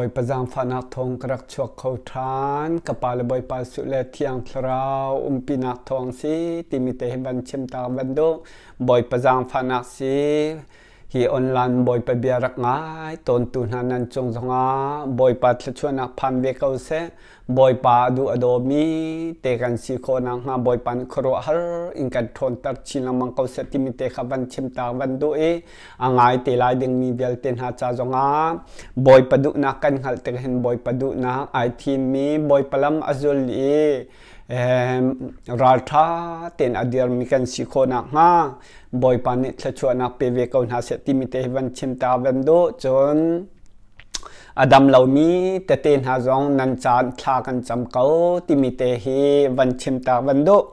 Bawipa zaangfahnak thawng ka rak chuak kho ṭhan. Ka pa le Bawipa Suh le Thiang Thlarau umpinak thawng si timi te hi van chim ta van duh. Bawipa zaangfahnak si. Hi online Bawipa bia rak ngai tawntu hna nan cung zongah Bawipa thluachuahnak phan ve ko seh. Bawipa a duh a dawmi te kan si khawh nakhnga Bawipa nih khuaruahhar in kan ṭhawnter chin lengmang ko seh timi te kha van chim ta van duh i a ngai te lai dingmi vialte hna ca zongah Bawipa duhnak kan hngalh tik hin Bawipa duhnak ai thimmi Bawipa lam a zul i ralṭha tein a dirmi kan si khawh nakhnga Bawipa nih thluachuahnak pe ve ko hna seh timi te hi van chim ta van duh cun A dam lomi tete hna zong nan caan thla kan cam ko timi te hi van chim ta van duh.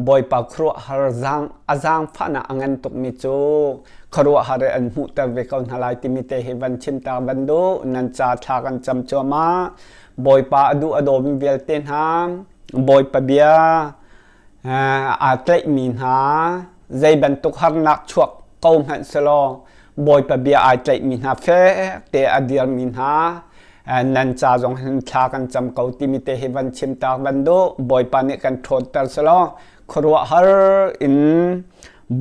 Bawipa khuaruahhar zaang a zaangfahnak a ngan tukmi cu khuaruahhar in an hmuhter ve ko hna lai timi te hi van chim ta van duh. Nan ca thla kan cam cuahmah. Bawipa a duh a dawmi vialte hna Bawipa bia aa tlaihmi hna zei bantuk harnak chuak ko hmanh selaw Bawipa bia ai tlaihmi hna fek te a dirmi hna nan ca zong hin thla kan cam ko timi te hi van chim tak van duh Bawipa nih kan ṭhawnter selaw khuaruahhar in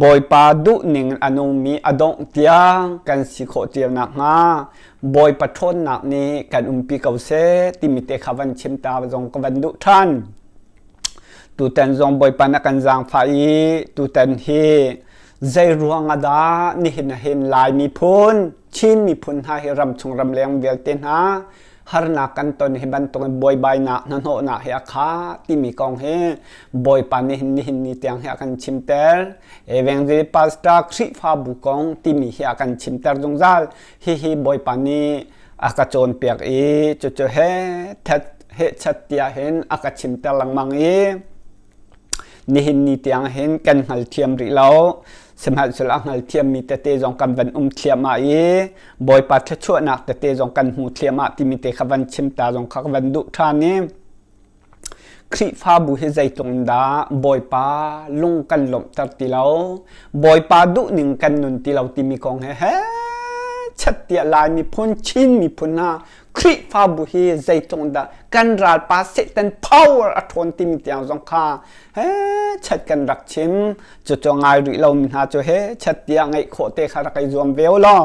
Bawipa duhning a nungmi a dongh tiang kan si khawh cio nakhnga Bawipa ṭhawnnak nih kan umpi ko seh timi te kha van chim ta zong ka van duh ṭhan. Tutan zong Bawipa na kan zaangfah i tutan hi zei ruang ah dah nihin ah hin Lai miphun, Chin miphun hna hi ramchung ramleng vialte hna harnak kan ton hi bantuk in buaibainak hnahnawhnak hi a khah timi kong hi Bawipa nih hin nihin ni tiang hi a kan chimter. Evangelist Pastor Khrihfabu kong timi hi a kan chimter zungzal. Hihi Bawipa nih a ka cawnpiak i cucu he that hehchat tiah hin a ka chimter lengmang i nihin ni tiang hin kan hngalthiam rih lo sihmanhsehlaw a hngalthiammi tete zong kan van um thliahmah i Bawipa thluachuahnak tete zong kan hmu thliahmah timi te kha van chim ta zong kha ka van duh ṭhan i Khrihfabu hi zeitluk in dah Bawipa lung kan lawmhter ti lo, Bawipa duhning kan nun ti lo timi kong he he chat tiah Lai miphun, Chin miphun hna Khrihfabu hi zeitluk in dah kan ralpa Satan power a ṭhawn timi tiang zong kha he chat kan rak chim. Cucu ngai rih lomi hna cu he chat tiah ngaih khawh te kha rak i zuam ve u law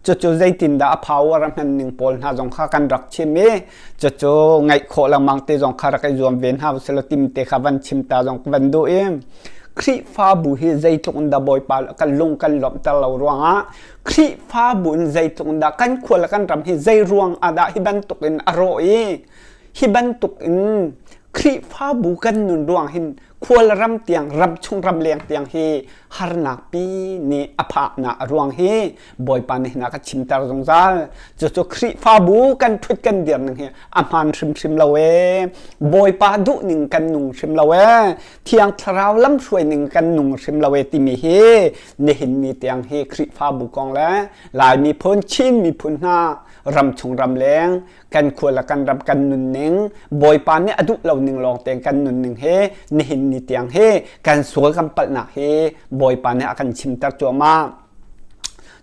cucu zeitindah a power a hman ning pawl hna zong kha kan rak chim i cucu ngaih khawh lengmang te zong kha rak i zuam ve hna usila tim te kha van chim ta zong van duh i Khrihfabu hi zeitluk in dah Bawipa kan lung kan lawmhter lo ruangah Khrihfabu in zeitluk in dah kan khua le kan ram hi zei ruang ah dah hi bantuk in a rawh i hi bantuk in Khrihfabu kan nun ruang hin khual ram tiang ram chung ram leng tiang hi harnak pi nih a phaknak a ruang hi Bawipa nih na ka chimter zungzal cucu Khrihfabu kan ṭhut kan dir ning hi a hmaan hrimhrim lo ee Bawipa duh ning kan nung hrim lo ee Thiang Thlarau lamhruai ning kan nung hrim lo ee timi hi nihin ni tiang hi Khrihfabu kong le Lai miphun Chin miphun hna ram chung ram leng kan khua le kan ram kan nunning Bawipa nih a duh lo ning lawng tein kan nunning he nihin ni tiang hi kan sual kan palhnak hi Bawipa nih a kan chimter cuahmah.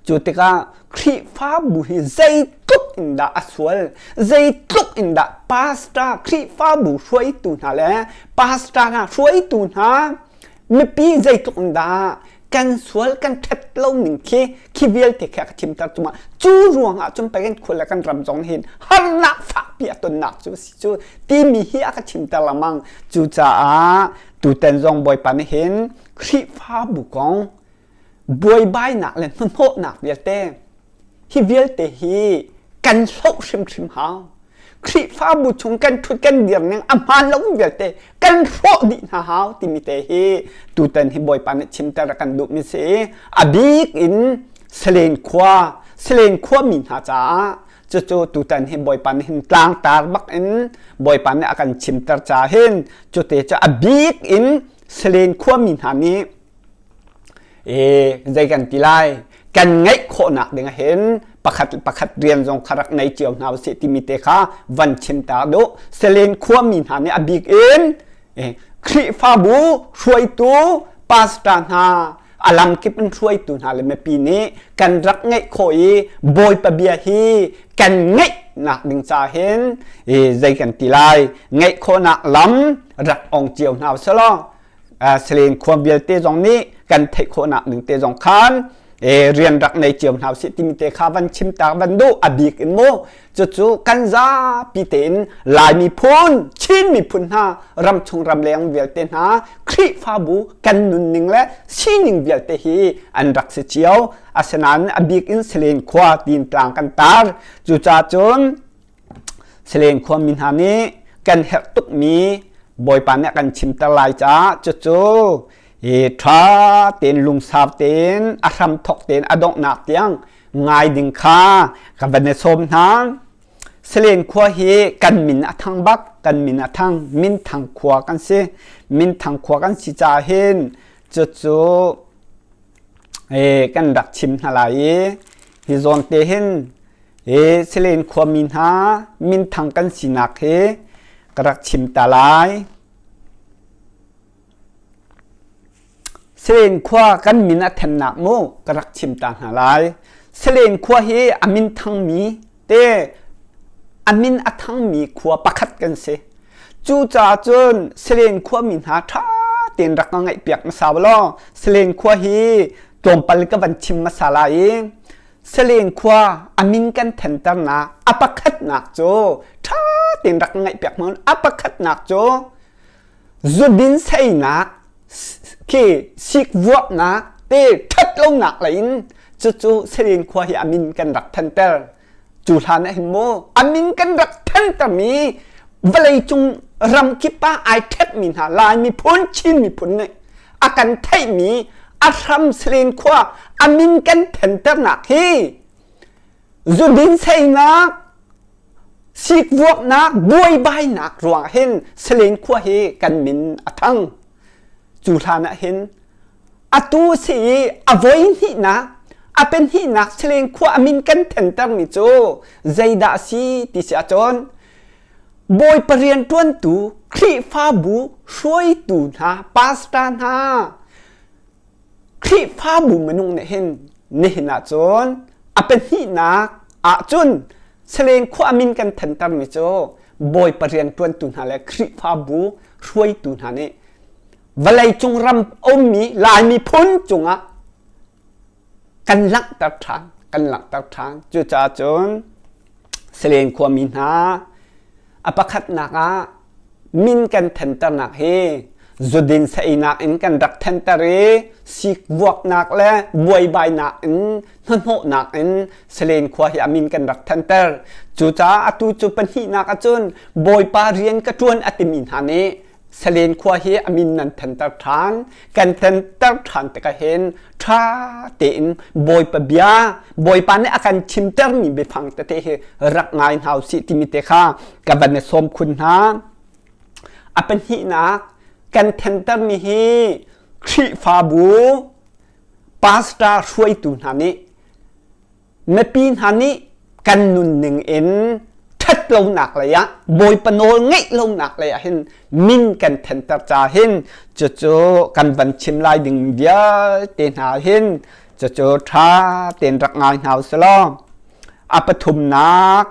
Cu tikah Khrihfabu hi zeitluk in dah a sual, zeitluk in dah pastor Khrihfabu hruaitu hna le pastor hna hruaitu hna mipi zeitluk in dah kan sual kan ṭhat lo ning khi khi vialte khi a ka chimter cungah cu ruangah cun pei kan khua le kan ram zong hin harnak fakpi a tonnak cu si cu timi hi a ka chimter lengmang cucaah tutan zong Bawipa nih hin Khrihfabu kong buaibainak le hnahnawhnak vialte hi vialte hi kan hloh hrimhrim hau Khrihfabu chung kan ṭhut kan dir ning a hmaan lo vialte kan hrawh dih hna hau timi te hi tutan hi Bawipa nih chimter a kan duhmi si a bik in Salen khua Salen khua mi hna caah cucu tutan hi Bawipa nih hin tlangtar bak in Bawipa nih a kan chimter ca hin cute cu a bik in Salen khua mi hna nih zei kan ti lai kan ngeih khawhnak ding ah hin pakhat pakhat rian zong kha rak nei cio hna usih timi te kha van chim ta duh Selen khuami hna nih a bik in Khrihfabu hruaitu pastor hna A lamkip in hruaitu hna le mipi nih kan rak ngeih khawh i Bawipa bia hi kan ngeihnak ding ca hin zei kan ti lai ngeih khawhnak lam rak ong cio hna usih Salen khua vialte zong nih kan theih khawhnak ding te zong khan rian rak nei cio hna usih timi te kha van chim ta van duh a bik in mu cucu kan zapi tein Lai miphun Chin miphun hna ramchung ramleng vialte hna Khrihfabu kan nunning le sining vialte hi an rak si cio asinain a bik in Salen khua tiin tlang kan tar cucaah cun Salen khuami hna nih kan herh tukmi Bawipa nih a kan chimter lai caah cucu hi ṭha tein lungsau tein a hramthawk tein a donghnak tiang ngai ding kha ka van i sawm hna. Salen khua hi kan min a thang bak, kan min a thang, minthang khua kan si. Minthang khua kan si caah hin cucu kan rak chim hna lai i hi zawn te hin Hi Salen khuami hna minthang kan sinak hi ka rak chim ta lai. Salen khua kan min a thennak mu ka rak chim ta hna lai. Salen khua hi a min thangmi te a min a thangmi khua pakhat kan si. Cucaah cun Salen khuami hna ṭha tein rak ka ngaihpiak hmasa law Salen khua hi tlawmpal ka van chim hmasa lai i Salen khua a min kan thenternak a pakhatnak cu ṭha tein rak ngaihpiak hmang a pakhatnak cu zudin seinak khi sikvuaknak te ṭhatlonak lei in cucu Salen khua hi a min kan rak thenter cu hlan ah hin mu a min kan rak thentermi vawleicung ramkip ah ai ṭhekmi hna Lai miphun Chin miphun nih a kan theihmi a hram Salen khua a min kan thenternak hi zudin seinak sikvuaknak buaibainak ruang hin Salen khua hi kan min a thang cu hlan ah hin atu si i a voi hnihnak a penhnihnak Salen khua a min kan thentermi cu zeidah a si ti si ahcun Bawipa rianṭuantu Khrihfabu hruaitu hna, pastor hna, Khrihfabu minung nih hin nihin ahcun a pahnihnak ahcun Salen khua min kan thantermi cu Bawipa rianṭuantu hna le Khrihfabu hruaitu hna nih vawleicung ram ummi Lai miphun cungah kan langhter ṭhan kan langhter ṭhan cucaah cun Salen khuami hna a pakhatnak ah min kan thenternak hi zudin saeinak in kan rak thenter i sikvuaknak le buaibainak in hnahnawhnak in Salen khua hi a min kan rak thenter cucaah atu cu pahnihnak ahcun Bawipa rian ka ṭuan a timi hna nih Salen khua hi a min nan thanter ṭhan. Kan thanter ṭhan tikah hin ṭha tein Bawipa bia, Bawipa nih a kan chimtermi biafang tete hi rak ngai hna usih timi te kha ka van i sawm khun hna. A pahnihnak kan thantermi hi Khrihfabu pastor hruaitu hna nih mipi hna nih kan nunning in ṭhat lonak lei ah Bawipa nawl ngeih lonak lei ah hin min kan thenter ca hin cucu kan van chim lai ding vialte hna hin cucu ṭha tein rak ngai hna usih law a pathumnak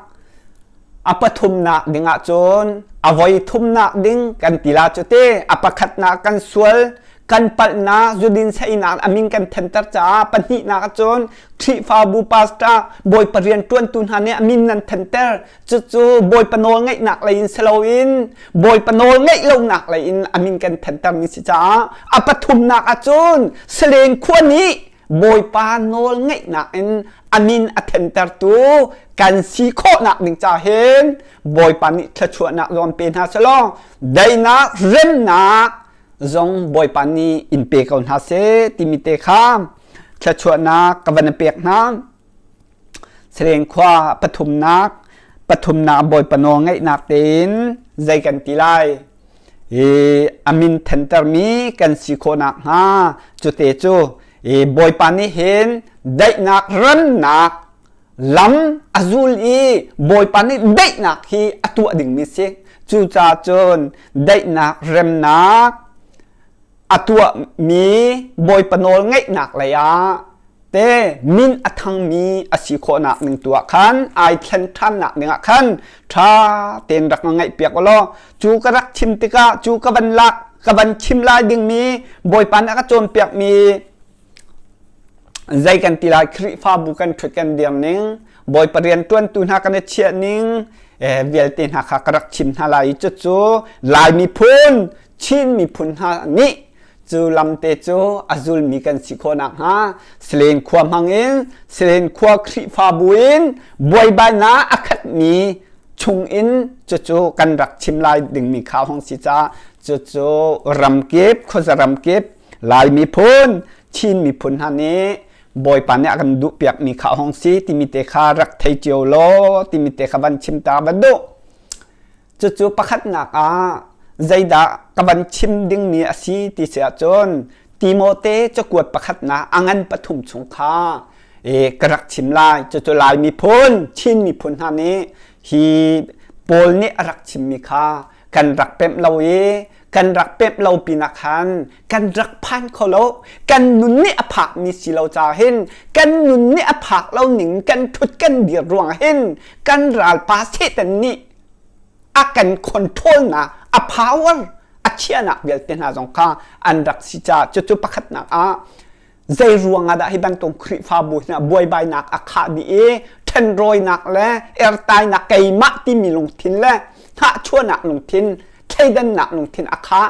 a pathumnak ding ah cun a voi thumnak ding kan ti la cu te a pakhatnak kan sual kan palhnak zudin seinak a min kan thenter caah pahnihnak ahcun Khrihfabu pastor bawipa rian ṭuantu hna nih a min nan thenter cucu bawipa nawl ngeihnak lei in si loin bawipa nawl ngeih lonak lei in a min kan thentermi si caah a pathumnak ahcun Salen khua nih bawipa nawl ngeihnak in a min a thentertu kan si khawhnak ding ca hin bawipa nih thluachuahnak zong pe hna selaw daihnak remnak zong Bawipa nih in pe ko hna seh timi te kha thluachuahnak ka van pek hna. Sereng khua pathumnak pathumnak Bawipa nawl ngeihnak tein zei kan ti lai i a min thentermi kan si khawhnak hnga cute cu i Bawipa nih hin daihnak rannak lam a zul i Bawipa nih daihnak hi a tuah dingmi si. Cucaah cun daihnak remnak A tuahmi Bawipa nawl ngaihnak lei ah te min a thangmi a si khawhnak ning tu ah khan ai thlen ṭhannak ding ah khan ṭha tein rak ngaihpiak u law cu ka rak chim tikah cu ka van lak ka van chim lai dingmi Bawipa nih a ka cawnpiakmi zei kan ti lai Khrihfabu kan ṭhut kan dir ning Bawipa rianṭuantu hna kan i chiah ning vialte hna kha ka rak chim hna lai i cucu Lai miphun Chin miphun hna nih cu lamte cu a zulmi kan si khawh nakhnga Selen khua hmang in Selen khua Khrihfabu in buaibainak a khatmi chung in cucu kan rak chim lai dingmi kha hong si caah cucu ramkip khuaza ramkip Lai miphun Chin miphun hna nih Bawipa nih a kan duhpiakmi kha hong si timi te kha rak thei cio law timi te kha van chim ta van duh. Cucu pakhatnak ah zeidah ka van chim dingmi a si ti si ahcun Timote cakuat pakhatnak a ngan pathum chung kha e, ka rak chim lai. Cucu Lai miphun, Chin miphun hna nih hi Paul nih a rak chimmi kha kan rak pemh lo i kan rak pemh lo pinah khan kan rak phan kho lo. Kan nun nih a phakmi si lo caah hin kan nun nih a phak lo ning kan ṭhut kan dir ruang hin kan ralpa Satan nih a kan control-nak a power a chiahnak vialte hna zong kha an rak si caah cucu pakhatnak ah zei ruang ah dah hi bantuk Khrihfabu hna buaibainak a khah dih i ṭhenrawinak le ertainak keimah timi lungthin le hnahchuahnak lungthin thleidannak lungthin a khah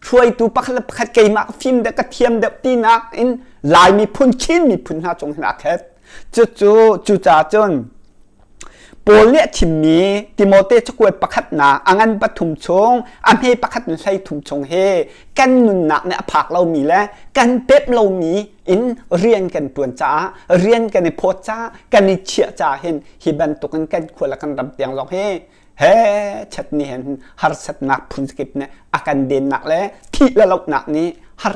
hruaitu pakhat le pakhat keimah ka fim deuh ka thiam deuh tinak in Lai miphun Chin miphun hna cung hin a khet cucu cucaah cun Paul nih a chimmi Timote cakuat pakhatnak a ngan pathum chung a hme pakhat in 13 chung hi kan nunnak nih a phak lomi le kan pep lomi in rian kan ṭuan caah rian kan i phawt caah kan i chiah caah hin hi bantukin kan khua le kan ram tiang zong hi he chat ni hen harsatnak phun zakip nih a kan dennak le thih le lohnak nih har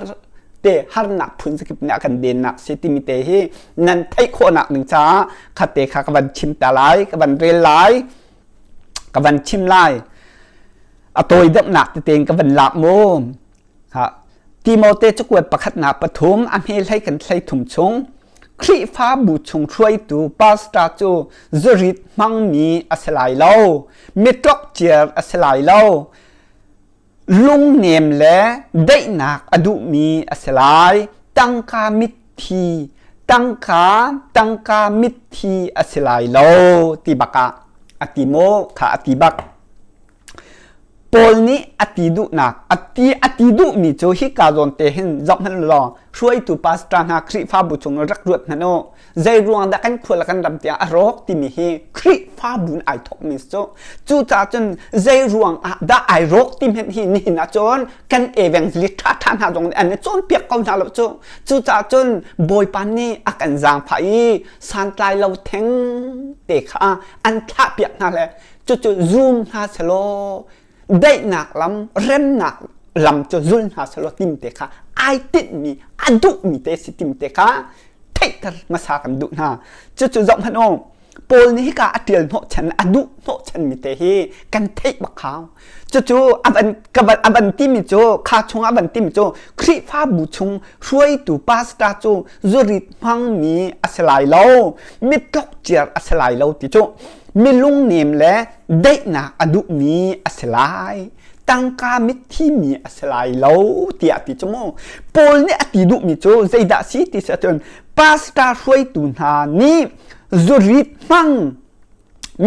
te harnak phun zakip nih a kan dennak si timi te hi nan theih khawhnak ding caah khatte kha ka van chim ta lai ka van rel lai ka van chim lai a tawi deuhnak tete in ka van lak mu Ha Timote cakuat pakhatnak pathum a hme hlei kan hlei thum chung Khrihfabu chung hruaitu pastor cu zurit hmangmi a si lai lo, mitlok ciar a si lai lo, lungnem le daihnak a duhmi a si lai, tangka mitthi tangka tangka mitthi a si lai lo ti bak ah a ti maw kha a ti bak. Paul nih a ti duhnak a ti a ti duhmi cu hika zawn te hin zoh hmanh law hruaitu pastor hna Khrihfabu chung rak ruat hmanh u zei ruang dah kan khua le kan ram tiang a rawk timi hi Khrihfabu in ai thawkmi cu cucaah cun zei ruang ah dah ai rawk ti hmanh hi nihin ah cun kan evangelist ṭhaṭha hna zong nih an i cawnpiak ko hna lo cu cucaah cun Bawipa nih a kan zaangfah i santlai lo theng te kha an thlahpiak hna le Cucu zum hna selaw daihnak lam, remnak lam cu zul hna selaw timte kha ai tinhmi, a duhmi te si timte kha theihter hmasa kan duh hna. Cucu zoh hmanh u, Paul nih hika a ṭial hnawhchan, a duh hnawhchanmi te hi kan theih bak hau. Cucu a van, ka van, a van timi cu, kha chung a van timi cu Khrihfabu chung hruaitu pastor cu zurit hmangmi a si lai lo, mitlok ciar a si lai lo ti cu milungnem le daihnak a duhmi a si lai tangka mitthimi a si lai lo tiah ti cu mu Paul nih a ti duhmi cu zeidah si ti si ahcun pastor hruaitu hna nih zurit hmang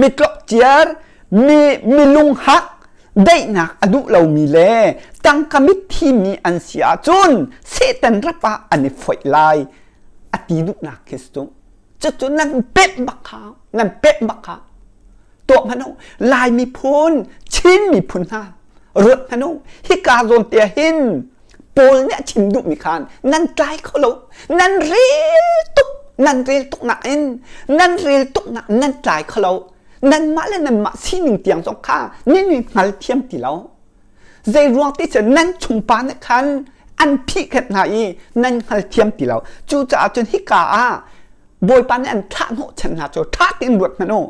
mitlok ciar mi milunghak daihnak a duh lomi le tangka mitthimi an si ahcun Satan rap ah an i foih lai a ti duhnak khi si cu Cucu nan pemh bak kha, nan pemh bak kha. Tuah hmanh u, Lai miphun, Chin miphun hna, ruat hmanh u, hika zawn te hin Paul nih a chim duhmi khan nan tlai kho lo, nan rel tuk, nan rel tuk nain, nan rel tuk nak nan tlai kho lo. Nanmah le nanmah sining tiang zong kha nan i hngal thiam ti lo. Zei ruang ti cu nan chungpa nih khan an phihkhenh hna i nan hngalthiam ti lo. Cucaah cun hika ah Bawipa nih an thlah hnawhchan hna cu ṭha tein ruat hmanh u.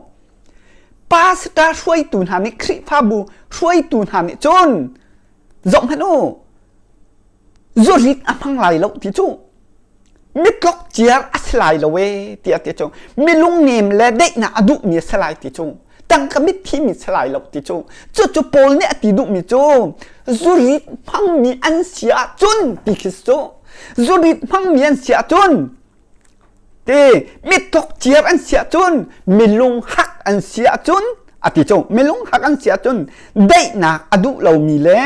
Pastor hruaitu hna nih Khrihfabu hruaitu hna nih cun zoh hmanh u. Zurit a hmang lai lo ti cu mitlok ciar a si lai lo ee tiah ti cu milung nem le daihnak a duhmi a si lai ti cu tangka mitthi mi si lai lo ti cu cucu Paul nih a ti duhmi cu zurit hmangmi an si ahcun ti khi cu zurit hmangmi an si ahcun ti mitthok ciar an si ahcun milung hak an si ahcun a ti cu milung hak an si ahcun daihnak a duh lomi le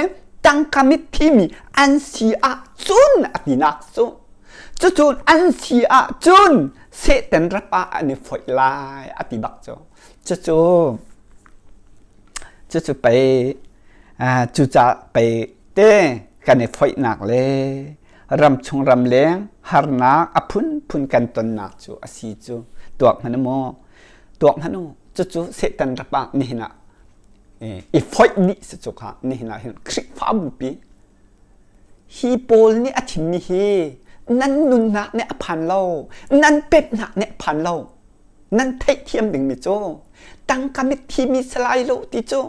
tangka mitthi mi an si ahcun a tinak cu cucu an si ahcun Satan rap ah an i foih lai a ti bak cu cucu cucu pei cuca pei te kan i foihnak le ramchung ramleng harnak a phunphun kan tonnak cu a si cu tuak hmanh maw tuak hmanh u cucu Satan rap ah nihin ah i foih dih si cu kha nihin ah hin Khrihfabu pi hi pawl nih a chimmi hi nan nunnak nih a phan lo nan pepnak nih a phan lo nan theihthiam dingmi cu tangka mitthi mi salai lo ti cu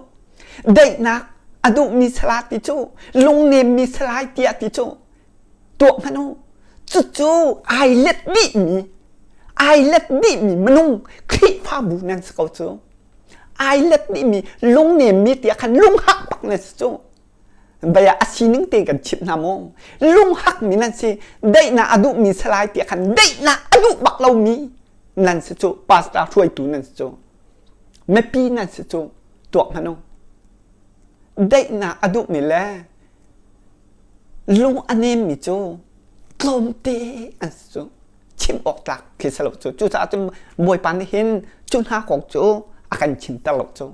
daihnak a duhmi sala ti cu lungnemmi salai tiah ti cu tuah hmanh u cucu ai let dihmi ai let dihmi minung Khrihfabu nan si ko cu ai let dihmi lungnemmi tiah khan lunghak bak nan si cu Baya a sining te kan chimh hna maw lunghak mi nan si daihnak a duhmi salai tiah khan daihnak a duh bak lomi nan si cu pastor hruaitu nan si cu mipi nan si cu tuak hmanh u daihnak a duhmi le lung a nemmi cu tlawmte an si cu chim awk tlak khi si lo cu cucaah cun Bawipa nih hin cu hna kong cu a kan chimter lo cu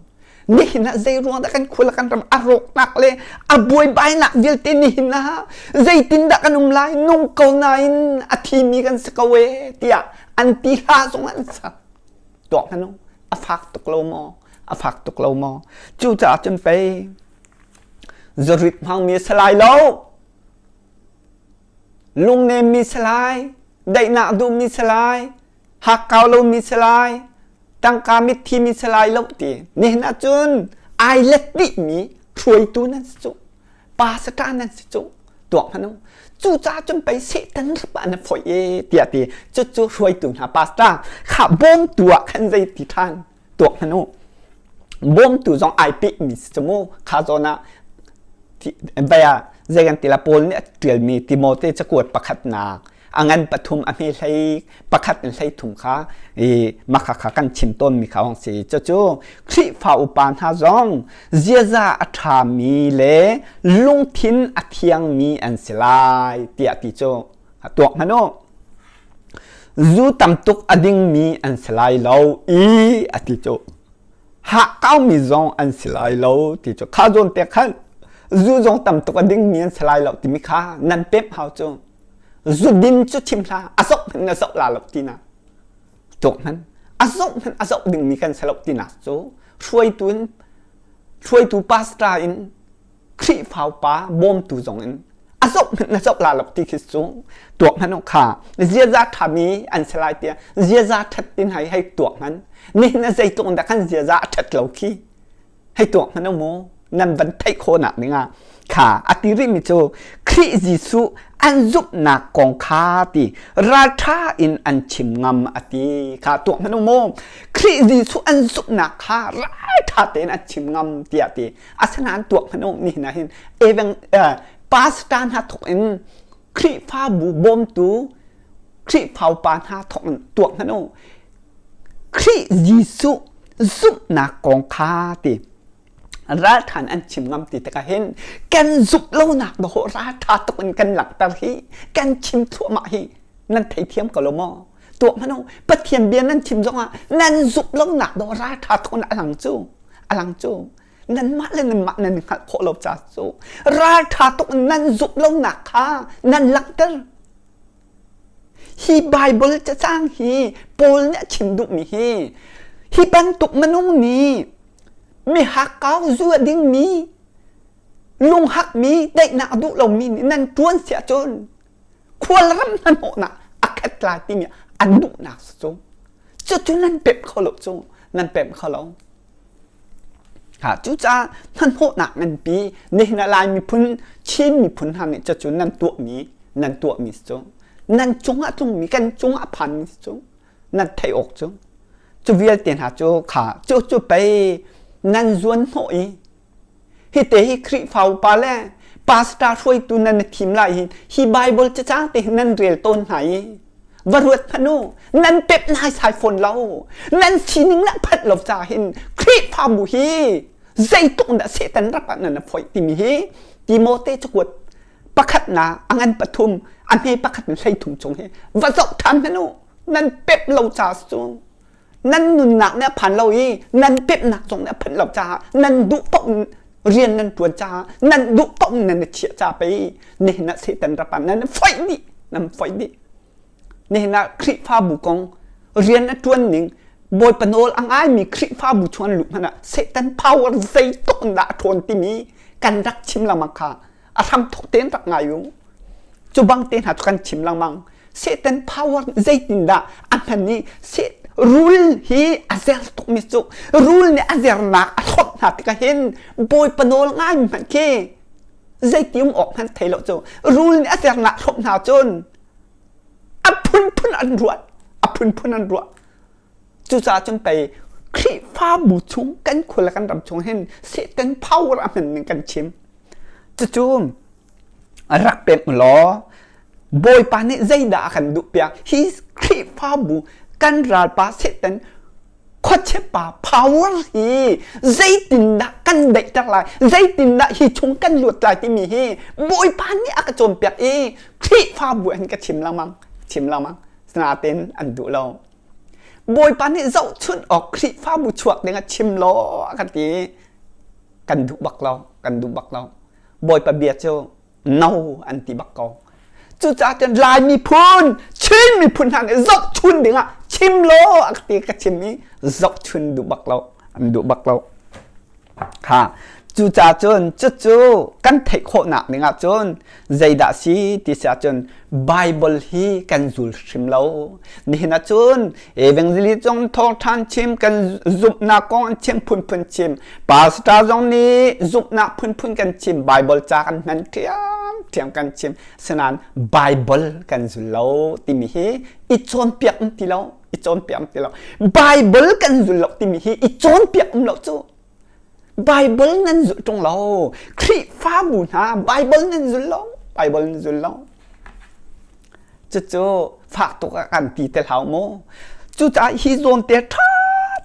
nihin ah zei ruang dah kan khua le kan ram a rawknak le a buaibainak vialte nihin ah zeitindah kan um lai nung ko nain a thimi kan si ko e tiah an ti hla zong an sak tuak hmanh a fak tuk lo maw a fak tuk lo maw cucaah cun pei zurit hmangmi si lai lo lungnemmi si lai daihnak duhmi si lai hakkau lomi si lai tangka mitthi mi si lai lo ti nihin ahcun ai let dihmi hruaitu nan si cu pastor nan si cu tuak hmanh u cucaah cun pei Satan rap ah na foih e tiah ti cucu hruaitu hna pastor kha bawmtu ah khan zei ti ṭhan tuak hmanh u bawmtu zong ai pehmi si cu mu kha zawn ah baya zei kan ti la Paul nih a ṭialmi Timote cakuat pakhatnak a ngan pathum a hme hlei pakhat in hlei thum kha i makha kha kan chim tawnmi kha hong si cucu Khrihfa upa hna zong ziaza a ṭhami le lungthin a thiangmi an si lai tiah ti cu tuak hmanh u zu tam tuk a dingmi an si lai lo i a ti cu hakaumi zong an si lai lo ti cu kha zawn te khan zu zong tam tuk a dingmi an si lai lo timi kha nan pemh hau cu zudin cu chim hlah a zoh hmanh na zoh la lo tina tuk hmanh a zoh hmanh a zoh dingmi kan si lo tinak cu hruaitu in hruaitu pastor in Khrihfa pa bawmtu zong in a zoh hmanh na zoh la lo ti khi cu tuak hmanh kha ziaza ṭhami an si lai tiah ziaza ṭhat tin hai hei tuak hmanh nihin a zeitluk in dah kan ziaza a ṭhat lo khi Hei tuak hmanh u mu, nan van theih khawhnak dingah kha a ti rihmi cu Khrih Jesuh an zumhnak kong kha ti ralṭha in an chim ngam a ti kha tuak hmanh u mu. Khrih Jesuh an zumhnak kha ralṭha tein an chim ngam tiah ti. Asinain tuak hmanh u nihin ah hin evang pastor hna thawk in Khrihfabu bawmtu Khrihfa upa hna thawk in tuak hmanh u. Khrih Jesuh zumhnak kong kha ti ralṭhan an chim ngam ti tikah hin kan zumh lonak dawh ralṭha tuk in kan langhter hi kan chim thluahmah hi nan theithiam ko lo maw tuah hmanh u Pathian bia nan chim zongah nan zumh lonak dawh ralṭha tuk in a lang cu a lang cu nanmah le nanmah nan i hngalh khawh lo ca cu ralṭha tuk in nan zumh lonak kha nan langhter Hi Baibal cacang hi Paul nih a chim duhmi hi hi bantuk minung nih mi hakkau zu a dingmi lunghakmi daihnak a duh lomi nih nan ṭuan si ahcun khualram hnahnawhnak a khat lai timi an duhnak si cu cucu nan pemh kho lo cu nan pemh kho lo. Ha cucaah hnahnawhnak nganpi nihin ah Lai miphun Chin miphun hna nih cucu nan tuahmi nan tuahmi cu nan cungah tlungmi kan cungah phanmi cu nan theih awk cu cu vialte hna cu kha cu cu pei nan zuan hnawh i hi te hi Khrihfa upa le pastor hruaitu nan i thim lai hi hi Bible cacang te hi nan rel tawn hna i va ruat hmanh u nan pep naisai fawn lo nan sining lah phanh lo ca hin Khrihfabu hi zeitluk dah Satan rak ah nan foih timi hi Timote cakuat pakhatnak a ngan pathum a hme pakhat in 13 chung hi va zoh ṭhan hmanh u nan pep lo ca cu nan nunnak nih a phan lo i nan pepnak zong nih a phanh lo caah nan duh paoh rian nan ṭuan caah nan duh paoh nan i chiah ca pei nihin ah Satan rap ah nan foih dih nan foih dih nihin ah Khrihfabu kong rian a ṭuan ning Bawipa nawl a ngaimi Khrihfabu chung an luh hmanh ah Satan power zeitluk in dah a ṭhawn timi kan rak chim lengmang kha a hramthawk tein rak ngai u cu bang te hna cu kan chim lengmang Satan power zeitindah a hman i rul hi a zer tukmi cu rul nih a zernak a hlawt hna tikah hin Bawipa nawl ngai hmanh khi zeiti um awk hmanh thei lo cu rul nih a zernak hlawt hna cun a phunphun an ruat a phunphun an ruah cucaah cun pei Khrihfabu chung kan khua le kan ram chung hin Satan power a hman ning kan chim cucu rak pek law Bawipa nih zeidah a kan duhpiak hi Khrihfabu kan ralpa Satan khuachepa power hi zeitindah kan daihter lai zeitindah hi chung kan luat lai timi hi Bawipa nih a ka cawnpiak i Khrihfabu an ka chim lengmang chim lengmang nain an duh lo Bawipa nih zohchunh awk Khrihfabu chuak ding ah chim law a kan ti kan duh bak lo kan duh bak lo Bawipa bia cu no an ti bak ko. Cucaah cun Lai miphun, Chin miphun hna nih zohchun dingah chim law a ti ka chim i zohchun duh bak lo, an duh bak lo. Ha, cucaah cun cucu kan theih khawhnak dingah cun zeidah si ti si ahcun Bible hi kan zul hrim lo. Nihin ahcun evangelist zong thawngṭhan chim kan zumhnak kong an chim phunphun chim pastor zong nih zumhnak phunphun kan chim Bible ca kan hman ṭhiamṭhiam kan chim sinain Bible kan zul lo timi hi i cawnpiak um ti lo i cawnpiak um ti lo Bible kan zul lo timi hi i cawnpiak um lo cu Bible nan zulh ṭung lo Khrihfabu hna Bible nan zul lo Bible nan zul lo Cucu fak tuk ah kan ti te hlah mu. Cucaah hi zawn te ṭha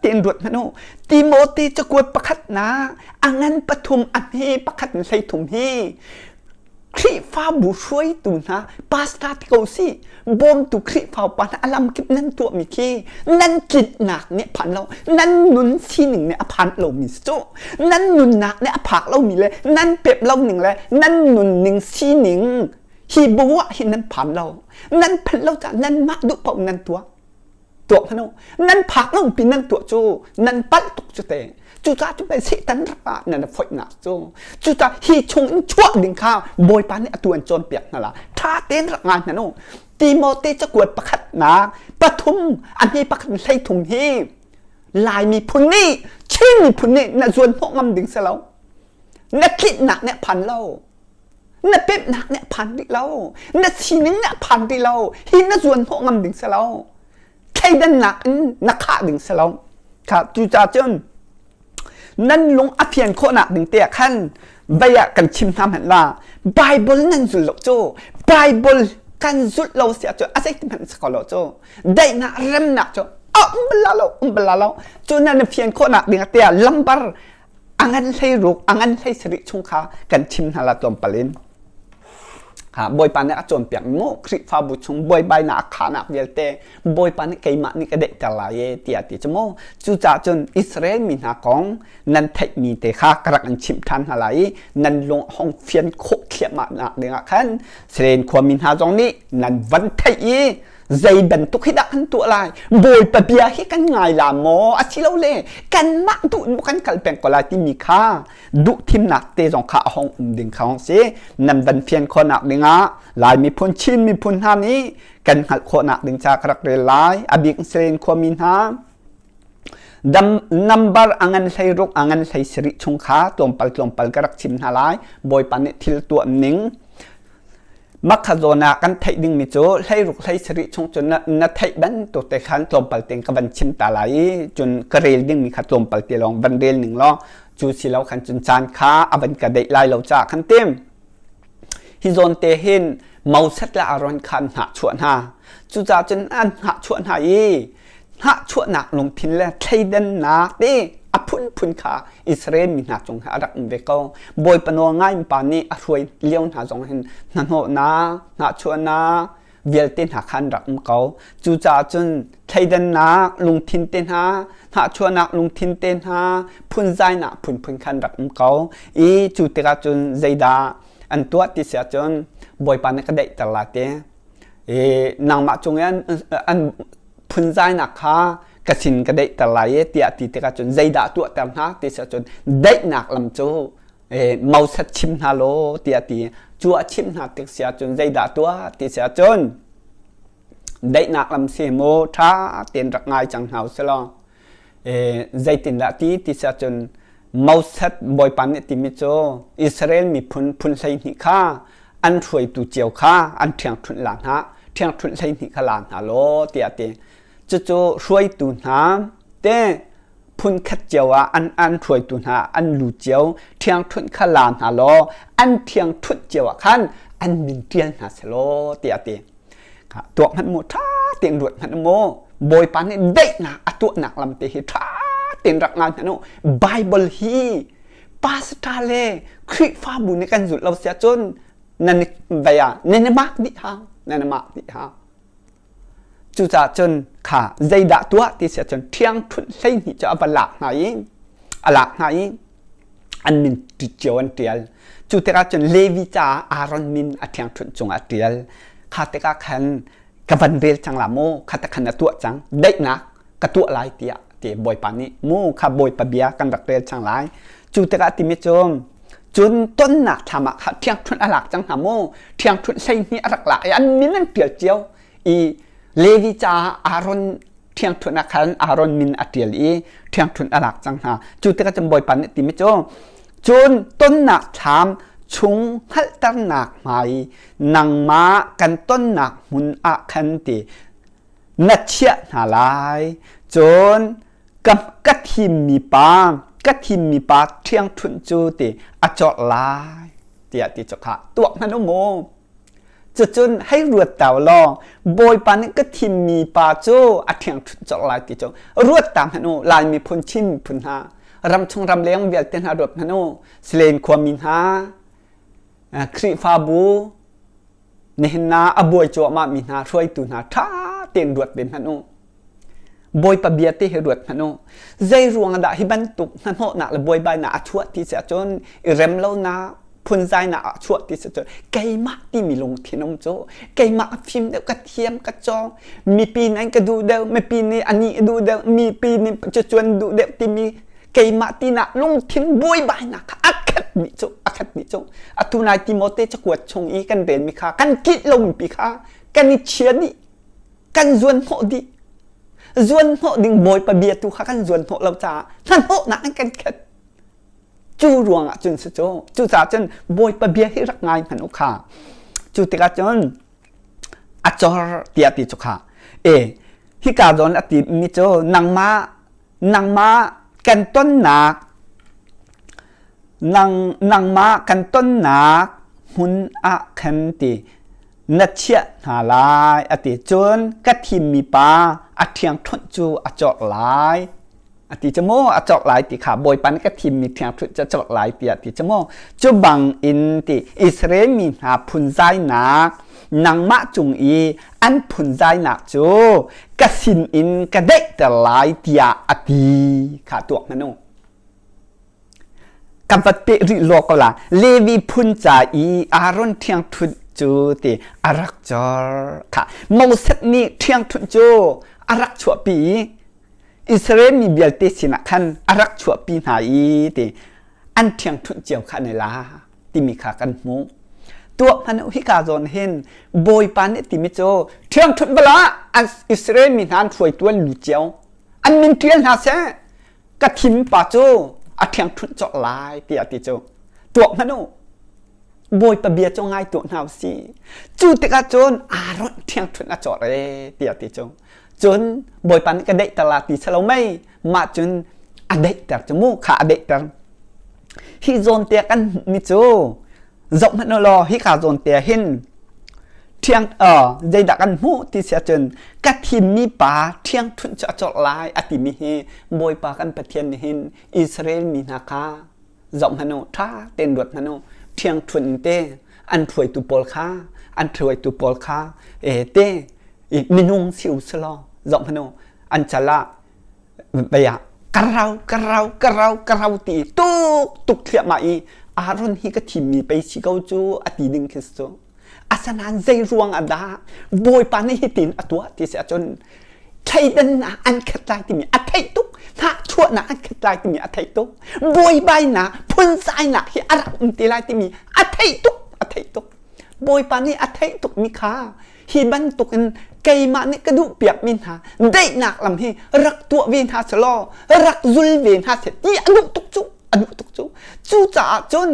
tein ruat hmanh u. Timote cakuat pakhatnak a ngan pathum a hme pakhat in 13 hi Khrihfabu hruaitu hna pastor ti ko si bawmtu Khrihfa upa hna a lamkip nan tuahmi khi nan tlinhnak nih a phan lo nan nun sining nih a phan lomi si cu nan nunnak nih a phak lomi le nan pep lo ning le nan nunning sining Hi bu ah hin nan phan lo. Nan phanh lo caah nanmah duh paoh nan tuah. Tuah hmanh u. Nan phak lo pi nan tuah cu nan palh tuk cu te. Cucaah cu pei Satan rak ah nan foihnak cu. Cucaah hi chung in chuah ding kha Bawipa nih atu an cawnpiak hna la. Ṭha tein rak ngai hna u. Timote cakuat pakhatnak pathum a hme pakhat 13 hi Lai miphun nih Chin miphun nih na zuan hnawh ngam ding si lo. Na tlinhnak nih a phan lo. Na pemhnak nih a phan rih lo. Na sining nih a phan rih lo. Hi na zuan hnawh ngam ding si lo. Thleidannak in na khah ding si lo. Kha cucaah cun nan lung a fian khawhnak ding te ah khan vei ah kan chim hna hmanh la Bible nan zul lo cu Bible kan zulh lo si ahcun a zeitin hmanh si kho lo cu daihnak remnak cu a um bal la lo um bal la lo cu nan fian khawhnak ding ah te ah lambar a ngan 16 a ngan 17 chung kha kan chim hna la tlawmpal in ha bawipa nih a cawnpiak mu Khrihfabu chung buaibainak a khahnak vialte bawipa nih keimah nih ka daihter lai e tiah ti cu mu cucaah cun Israel mi hna kong nan theihmi te kha ka rak in chimh ṭhan hna lai i nan lung hong fian khawh thliahmah nak dingah khan Seren khuami hna zong nih nan van theih i zei bantuk hi dah kan tuah lai bawipa bia hi kan ngai la maw asilole kanmah duh in kan kal peng ko lai timi kha duh thimnak te zong kha a hong um ding kha hong si nan van fian khawhnak dingah Lai miphun Chin miphun hna nih kan hngalh khawhnak ding ca ka rak rel lai a bik Seren khuami hna. Dam number a ngan 16 a ngan 17 chung kha tlawmpal tlawmpal ka rak chim hna lai. Bawipa nih thil tuah ning Makha zawn ah kan theih dingmi cu 16 17 chung cun na, na theih bantuk te khan tlawmpal tein ka van chim ta lai i cun ka rel dingmi kha tlawmpal te lawng van rel ning law cu si lo khan cun caan kha a van ka deih lai lo caah khan tim. Hi zawn te hin Moses le Aaron kha an hnahchuah hna. Cucaah cun an hnahchuah hna i hnahchuahnak lungthin le thleidannak te a phunphun kha Israel mi hna cung a rak um ve ko. Bawipa nawl ngai pa nih a hruai lio hna zong hin hnahnawhnak, hnahchuahnak vialte hna kha an rak um ko. Cucaah cun thleidannak lungthin te hna, hnahchuahnak lungthin te hna, phunzainak phunphun kha an rak um ko. I cu tikah cun zeidah an tuah ti si ahcun Bawipa nih ka daihter lai ti. I nangmah cung i an phunzainak kha ka sin ka daihter lai i tiah ti tikah cun zeidah tuahter hna ti si ahcun daihnak lam cu Moses chim hna law tiah ti. Cu a chimh hna tik si ahcun zeidah tuah ti si ahcun daihnak lam si maw ṭha tein rak ngai cang hna usih law zeitindah ti ti si ahcun Moses Bawipa nih timi cu Israel miphun phun 12 kha an hruaitu cio kha an ṭhiangṭhunh la hna ṭhiangṭhunh 12 kha la hna law tiah a ti. Cucu hruaitu hna te phun khat cio ah an an hruaitu hna an lu cio ṭhiangṭhunh kha la hna law an ṭhiangṭhunh cio ah khan an min ṭial hna selaw tiah a ti. Tuak hmanh mu ṭha tein ruat hmanh mu Bawipa nih daihnak a tuahnak lam te hi ṭha tein rak ngai hmanh u. Bible hi pastor le Khrihfabu nih kan zulh lo si ahcun nan vei ah nan i mak dih hau nan i mak dih hau. Cucaah cun kha zeidah tuah ti si ahcun ṭhiangṭhunh 12 cu a va lak hna i a lak hna i an min cio an ṭial. Cu tikah cun Levi caah Aaron min a ṭhiangṭhunh cungah a ṭial. Kha tikah khan ka van rel cang la mu, kha te khan na tuah cang, daihnak ka tuah lai tiah ti Bawipa nih mu kha Bawipa bia kan rak rel cang lai. Cu tikah timi cu cun tonnak thlam ah kha ṭhiangṭhunh a lak cang hna mu, ṭhiangṭhunh 12 a rak lak i an min an ṭial cio i Levi caah Aaron ṭhiangṭhunh ah khan Aaron min a ṭial i ṭhiangṭhunh a lak cang hna. Cu tikah cun Bawipa nih timi cu cun tonnak thlam chung hngalhternak hmai nangmah kan tonnak hmun ah khan ti na chiah hna lai. Cun ka, ka thimmi pa ka thimmi pa ṭhiangṭhunh cu ti a cawrh lai tiah ti cu kha tuak hmanh u mu. Cucun hei ruat ta law Bawipa nih ka thimmi pa cu a ṭhiangṭhunh colh lai ti cu ruat ta hmanh u Lai miphun Chin miphun hna ramchung ramleng vialte hna ruat hmanh u Salen khuami hna Khrihfabu nihin na a buai cuahmah mi hna hruaitu hna ṭha tein ruat ve hmanh u Bawipa bia te hi ruat hmanh u. Zei ruang dah hi bantuk hnahnawhnak le buaibainak a chuah ti si ahcun i rem lonak phunzainak a chuah ti si cun keimah timi lungthin um cu keimah a fim deuh ka thiam ka cawng mipi nih an ka duh deuh mipi nih anih a duh deuh mipi nih cucuan duh deuh timi keimah tinak lungthin buaibainak kha a khat dih cu a khat dih cu atu nai Timote cakuat chung i kan relmi kha kan kilh lomi pi kha kan i chia dih kan zuan hnawh dih zuan hnawh ding bawipa bia tu kha kan zuan hnawh lo caah hnahnawhnak an kan khat cu ruangah cun si cu cucaah cun bawipa bia hi rak ngai hmanh u kha cu tikah cun a cor tiah ti cu kha e hika zawn a ti mi cu nangmah nangmah kan tonnak nang nangmah kan tonnak hmun ah khan ti na chiah hna lai a ti cun ka thimmi pa a ṭhiangṭhunh cu a cawk lai a ti cu mu a cawk lai ti kha bawipa nih ka thimmi ṭhiangṭhunh cu a cawk lai tiah ti cu mu cu bang in ti Israel mi hna phunzainak nangmah cung i an phunzainak cu ka sin in ka daihter lai tiah a ti kha tuak hmanh u Ka vat peh rih law ko la. Levi phun ca i Aaron ṭhiangṭhunh cu ti a rak cor kha. Moses nih ṭhiangṭhunh cu a rak chuahpi i Israel mi vialte sinah khan a rak chuahpi hna i ti an ṭhiangṭhunh cio kha an i la timi kha kan hmuh. Tuah hmanh u hika zawn hin Bawipa nih timi cu ṭhiangṭhunh bala an Israel mi hna an hruaitu an lu cio an min ṭial hna seh. Ka thim pa cu a ṭhiangṭhunh cawk lai tiah ti cu tuak hmanh u. Bawipa bia cu ngai tuah hna usih. Cu tikah cun Aaron ṭhiangṭhunh a cawr e tiah ti cu. Cun Bawipa nih ka daihter la ti si lo mei mah cun a daihter cu mu kha a daihter. Hi zawn te kan hmuhmi cu zoh hmanh u law hika zawn te hin ṭhiang zeidah kan hmuh ti si ahcun ka thimmi pa ṭhiangṭhunh cu a cawlh lai a timi hi Bawipa kan Pathian nih hin Israel mi hna kha zoh hmanh u ṭha tein ruat hmanh u ṭhiangṭhunh te an hruaitu pawl kha an hruaitu pawl kha te minung si u selaw zoh hmanh u an cal ah bia ka rau ka rau ka rau ka rau ti tuk tuk thliahmah i Aaron hi ka thimmi pei si ko cu a ti ding khi cu asanain zei ruang ah dah Bawipa nih hitin a tuah ti si ahcun thleidannak an khat lai timi a theih tuk hnahchuahnak an khat lai timi a theih tuk buaibainak phunzainak hi a rak um te lai timi a theih tuk a theih tuk Bawipa nih a theih tukmi kha hi bantuk in keimah nih ka duh piakmi hna daihnak lam hi rak tuah ve hna selaw rak zul ve hna seh ti a duh tuk cu a duh tuk cu cucaah cun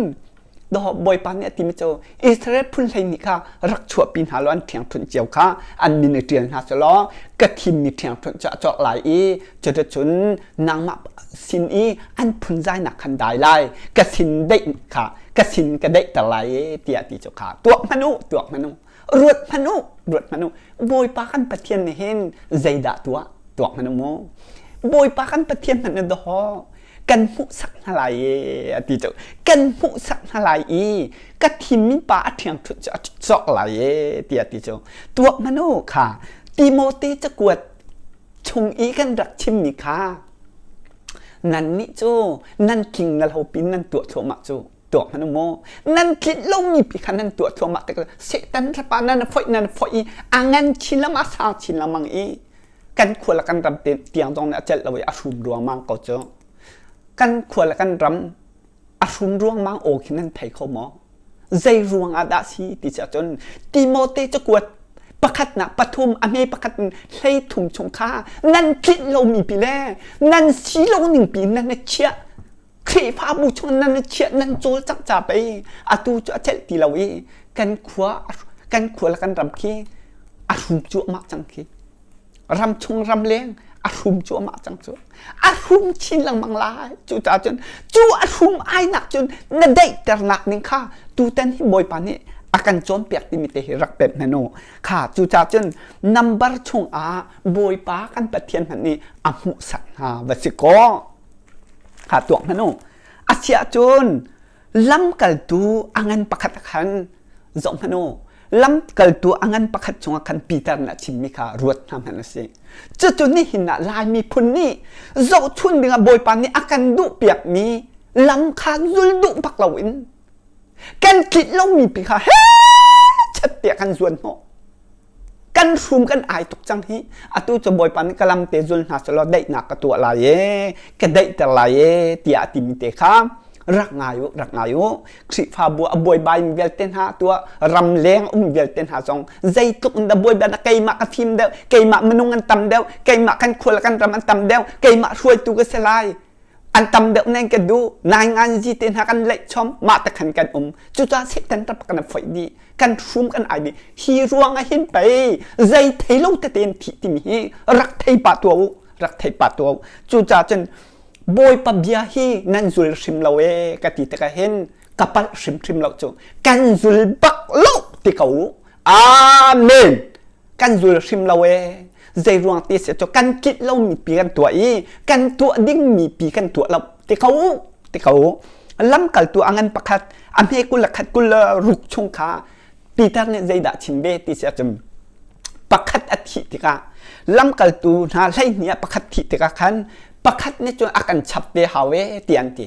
Bawipa nih a timi cu Israel phun 12 kha rak chuahpi hna law an ṭhiangṭhunh cio kha an min i ṭial hna selaw ka thimmi ṭhiangṭhunh cu a cawk lai i cuticun nangmah sin i an phunzainak khan dai lai ka sin daih kha ka sin ka daihter lai i tiah ti cu kha tuak hmanh u tuak hmanh u ruat hmanh u ruat hmanh u Bawipa kan Pathian nih hin zeidah tuah tuak hmanh u mu Bawipa kan Pathian hmanh na daw kan hmuhsak hna lai e a ti cu kan hmuhsak hna lai i ka thimmi pa a ṭhiangṭhunh cu a cawk lai e tiah ti cu tuak hmanh u kha Timote cakuat chung i kan rak chimmi kha nannih cu nan tling na lo pin nan tuah thluahmah cu tuak hmanh u maw nan tlinh lomi pi kha nan tuah thluahmah tik Satan thlapa nan foih nan foih i a ngan chin lama sang chin lengmang i kan khua le kan ram tiang zong nih a celh lo i a hrum ruangmang ko cu kan khua le kan ram a hrum ruangmang aw khi nan thei kho maw zei ruang ah dah si ti si ahcun Timote cakuat pakhatnak pathum a hme pakhat in hlei thum chung kha nan tlinh lomi pi le nan si lo ning pi nan i chiah Khrihfabu chung nan i chiah nan cawlcangh ca pei atu cu a celh ti lo i kan khua kan khua le kan ram khi a hrum cuahmah cang khi ram chung ram leng a hrum cuahmah cang cu a hrum chin lengmang lai cu caah cun cu a hrum ainak cun na daihternak ning kha tutan hi Bawipa nih a kan cawnpiak timi te hi rak pemh hna u kha cu caah cun number chung ah Bawipa kan Pathian hmanh nih a hmuhsak hna va si kaw kha tuak hmanh u a si ahcun lamkaltu a ngan pakhat khan zoh hmanh u lamkaltu a ngan pakhat chungah khan Peter nih a chimmi kha ruat hna hmanh a si cucu nihin ah Lai miphun nih zohchun dingah Bawipa nih a kan duhpiakmi lam kha zul duh bak loin kan tlinh lomi pi kha he chat tiah kan zuan hnawh kan hrum kan ai tuk cang hi atu cu Bawipa nih ka lam te zul hna selaw daihnak ka tuah lai e ka daihter lai e tiah a timi te kha rak ngai u rak ngai u Khrihfabu a buaibai mi vialte hna tuah ram leng um vialte hna zong zeitluk in dah buaibai na keimah ka fim deuh keimah minung an tam deuh keimah kan khua le kan ram an tam deuh keimah hruaitu ka si lai an tam deuh nen ka duh nai ngan zi te hna kan leih chom mah te khan kan um cucaah Satan rak kan foih dih kan hrum kan ai dih hi ruang ah hin pei zei thei lo tete in thih timi hi rak thei pah tuah u rak thei pah tuah u cucaah cun Bawipa bia hi nan zul hrim lo e ka ti tikah hin ka palh hrimhrim lo cu kan zul bak lo ti ko u amen kan zul hrim lo e zei ruang ti si cu kan kit lo mi pi kan tuah i kan tuah ding mi pi kan tuah lo ti ko u ti ko u lamkaltu a ngan pakhat a hme 21 26 chung kha Peter nih zeidah chim ve ti si ahcun pakhat a thih tikah lamkaltu hna 12 ah pakhat thih tikah khan pakhat nih cun a kan chap ve hau e ti an ti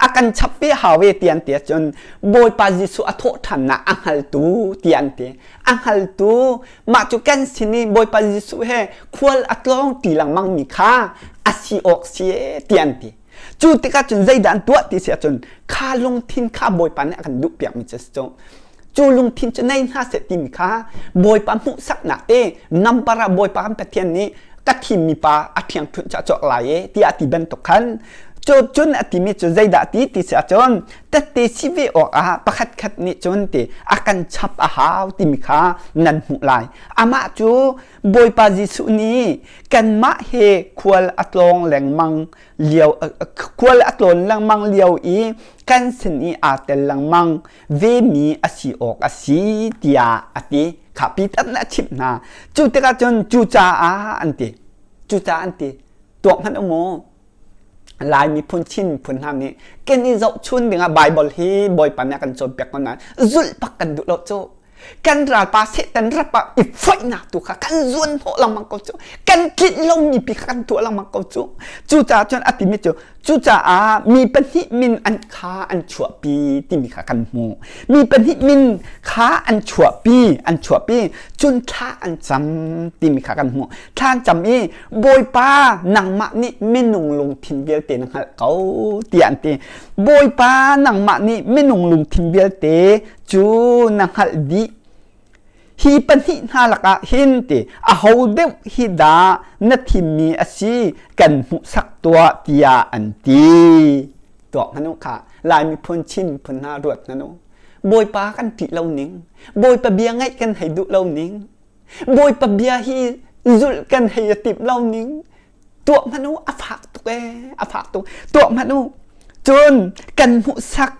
a kan chap ve hau e ti an ti ahcun Bawipa Jesuh a thawh ṭhannak a hngaltu ti an ti a hngaltu mah cu kan sin i Bawipa Jesuh he khual a tlawng ti lengmang mi kha a si awk si e ti an ti Cu tikah cun zeidah an tuah ti si ahcun kha lungthin kha Bawipa nih a kan duhpiakmi cu a si cu. Cu lungthin cu nei hna seh timi kha Bawipa hmuhsaknak te number ah Bawipa kan Pathian nih Ka thimmi pa a ṭhiangṭhunh cu a cawk lai e tiah a ti bantuk khan cu cun a timi cu zeidah ti ti si ahcun tette si ve awkah pakhatkhat nih cun ti a kan chap a hau timi kha nan hmuh lai. Amah cu Bawipa Jesuh nih kanmah he khual a tlawng lengmang lio khual a tlawn lengmang lio i kan sin i aa tel lengmang vemi a si awk a si tiah a ti. Kha Peter nih a chimh hna. Cu tikah cun cucaah an ti. Cucaah an ti. Tuak hmanh u mu. Lai miphun Chin miphun hna nih kan i zohchun dingah Baibal hi Bawipa nih a kan cawnpiak ko nain zulh bak kan duh lo cu. Kan ralpa Satan rap ah i foihnak tu kha kan zuan hnawh lengmang ko cu. Kan tlinh lomi pi kha kan tuah lengmang ko cu. Cucaah cun a timi cu cucaah mi pahnih min an kha an chuahpi timi kha kan hmuh. Mi pahnih min kha an chuahpi, an chuahpi. Cun thla an cam timi kha kan hmuh. Thla an cam i Bawipa nangmah nih minung lungthin vialte na hngalh ko tiah an ti. Bawipa nangmah nih minung lungthin vialte cu na hngalh dih. Hi pahnih hna lakah hin ti aho deuh hi dah na thimmi a si kan hmuhsak tuah tiah an ti. Tuak hmanh u kha Lai miphun Chin miphun hna ruat hmanh u. Bawipa kan ṭih lo ning, Bawipa bia ngaih kan hei duh lo ning, Bawipa bia hi zulh kan hei a timh lo ning tuah hmanh u a fak tuk ee a fak tuk tuah hmanh u cun kan hmuhsak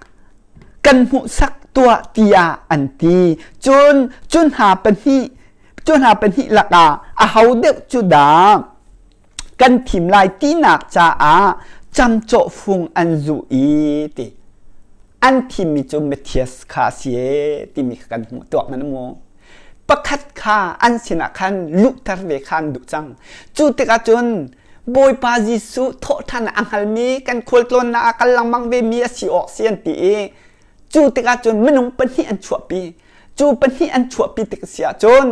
kan hmuhsak tuah tiah an ti cun cu hna pahnih cu hna pahnih lakah aho deuh cu dah kan thim lai tinak caah camcawh fung an zuh i ti an thimmi cu Matthias kha a si ee timi kha kan hmuh tuak hmanh mu pakhat kha an sinah khan luhter ve kha an duh cang cu tikah cun Bawipa Jesuh thawhṭhan a hngalmi kan khualtlawnnak ah kal lengmang vemi a si awk si an ti i cu tikah cun minung pahnih an chuahpi cu pahnih an chuahpi tik si ahcun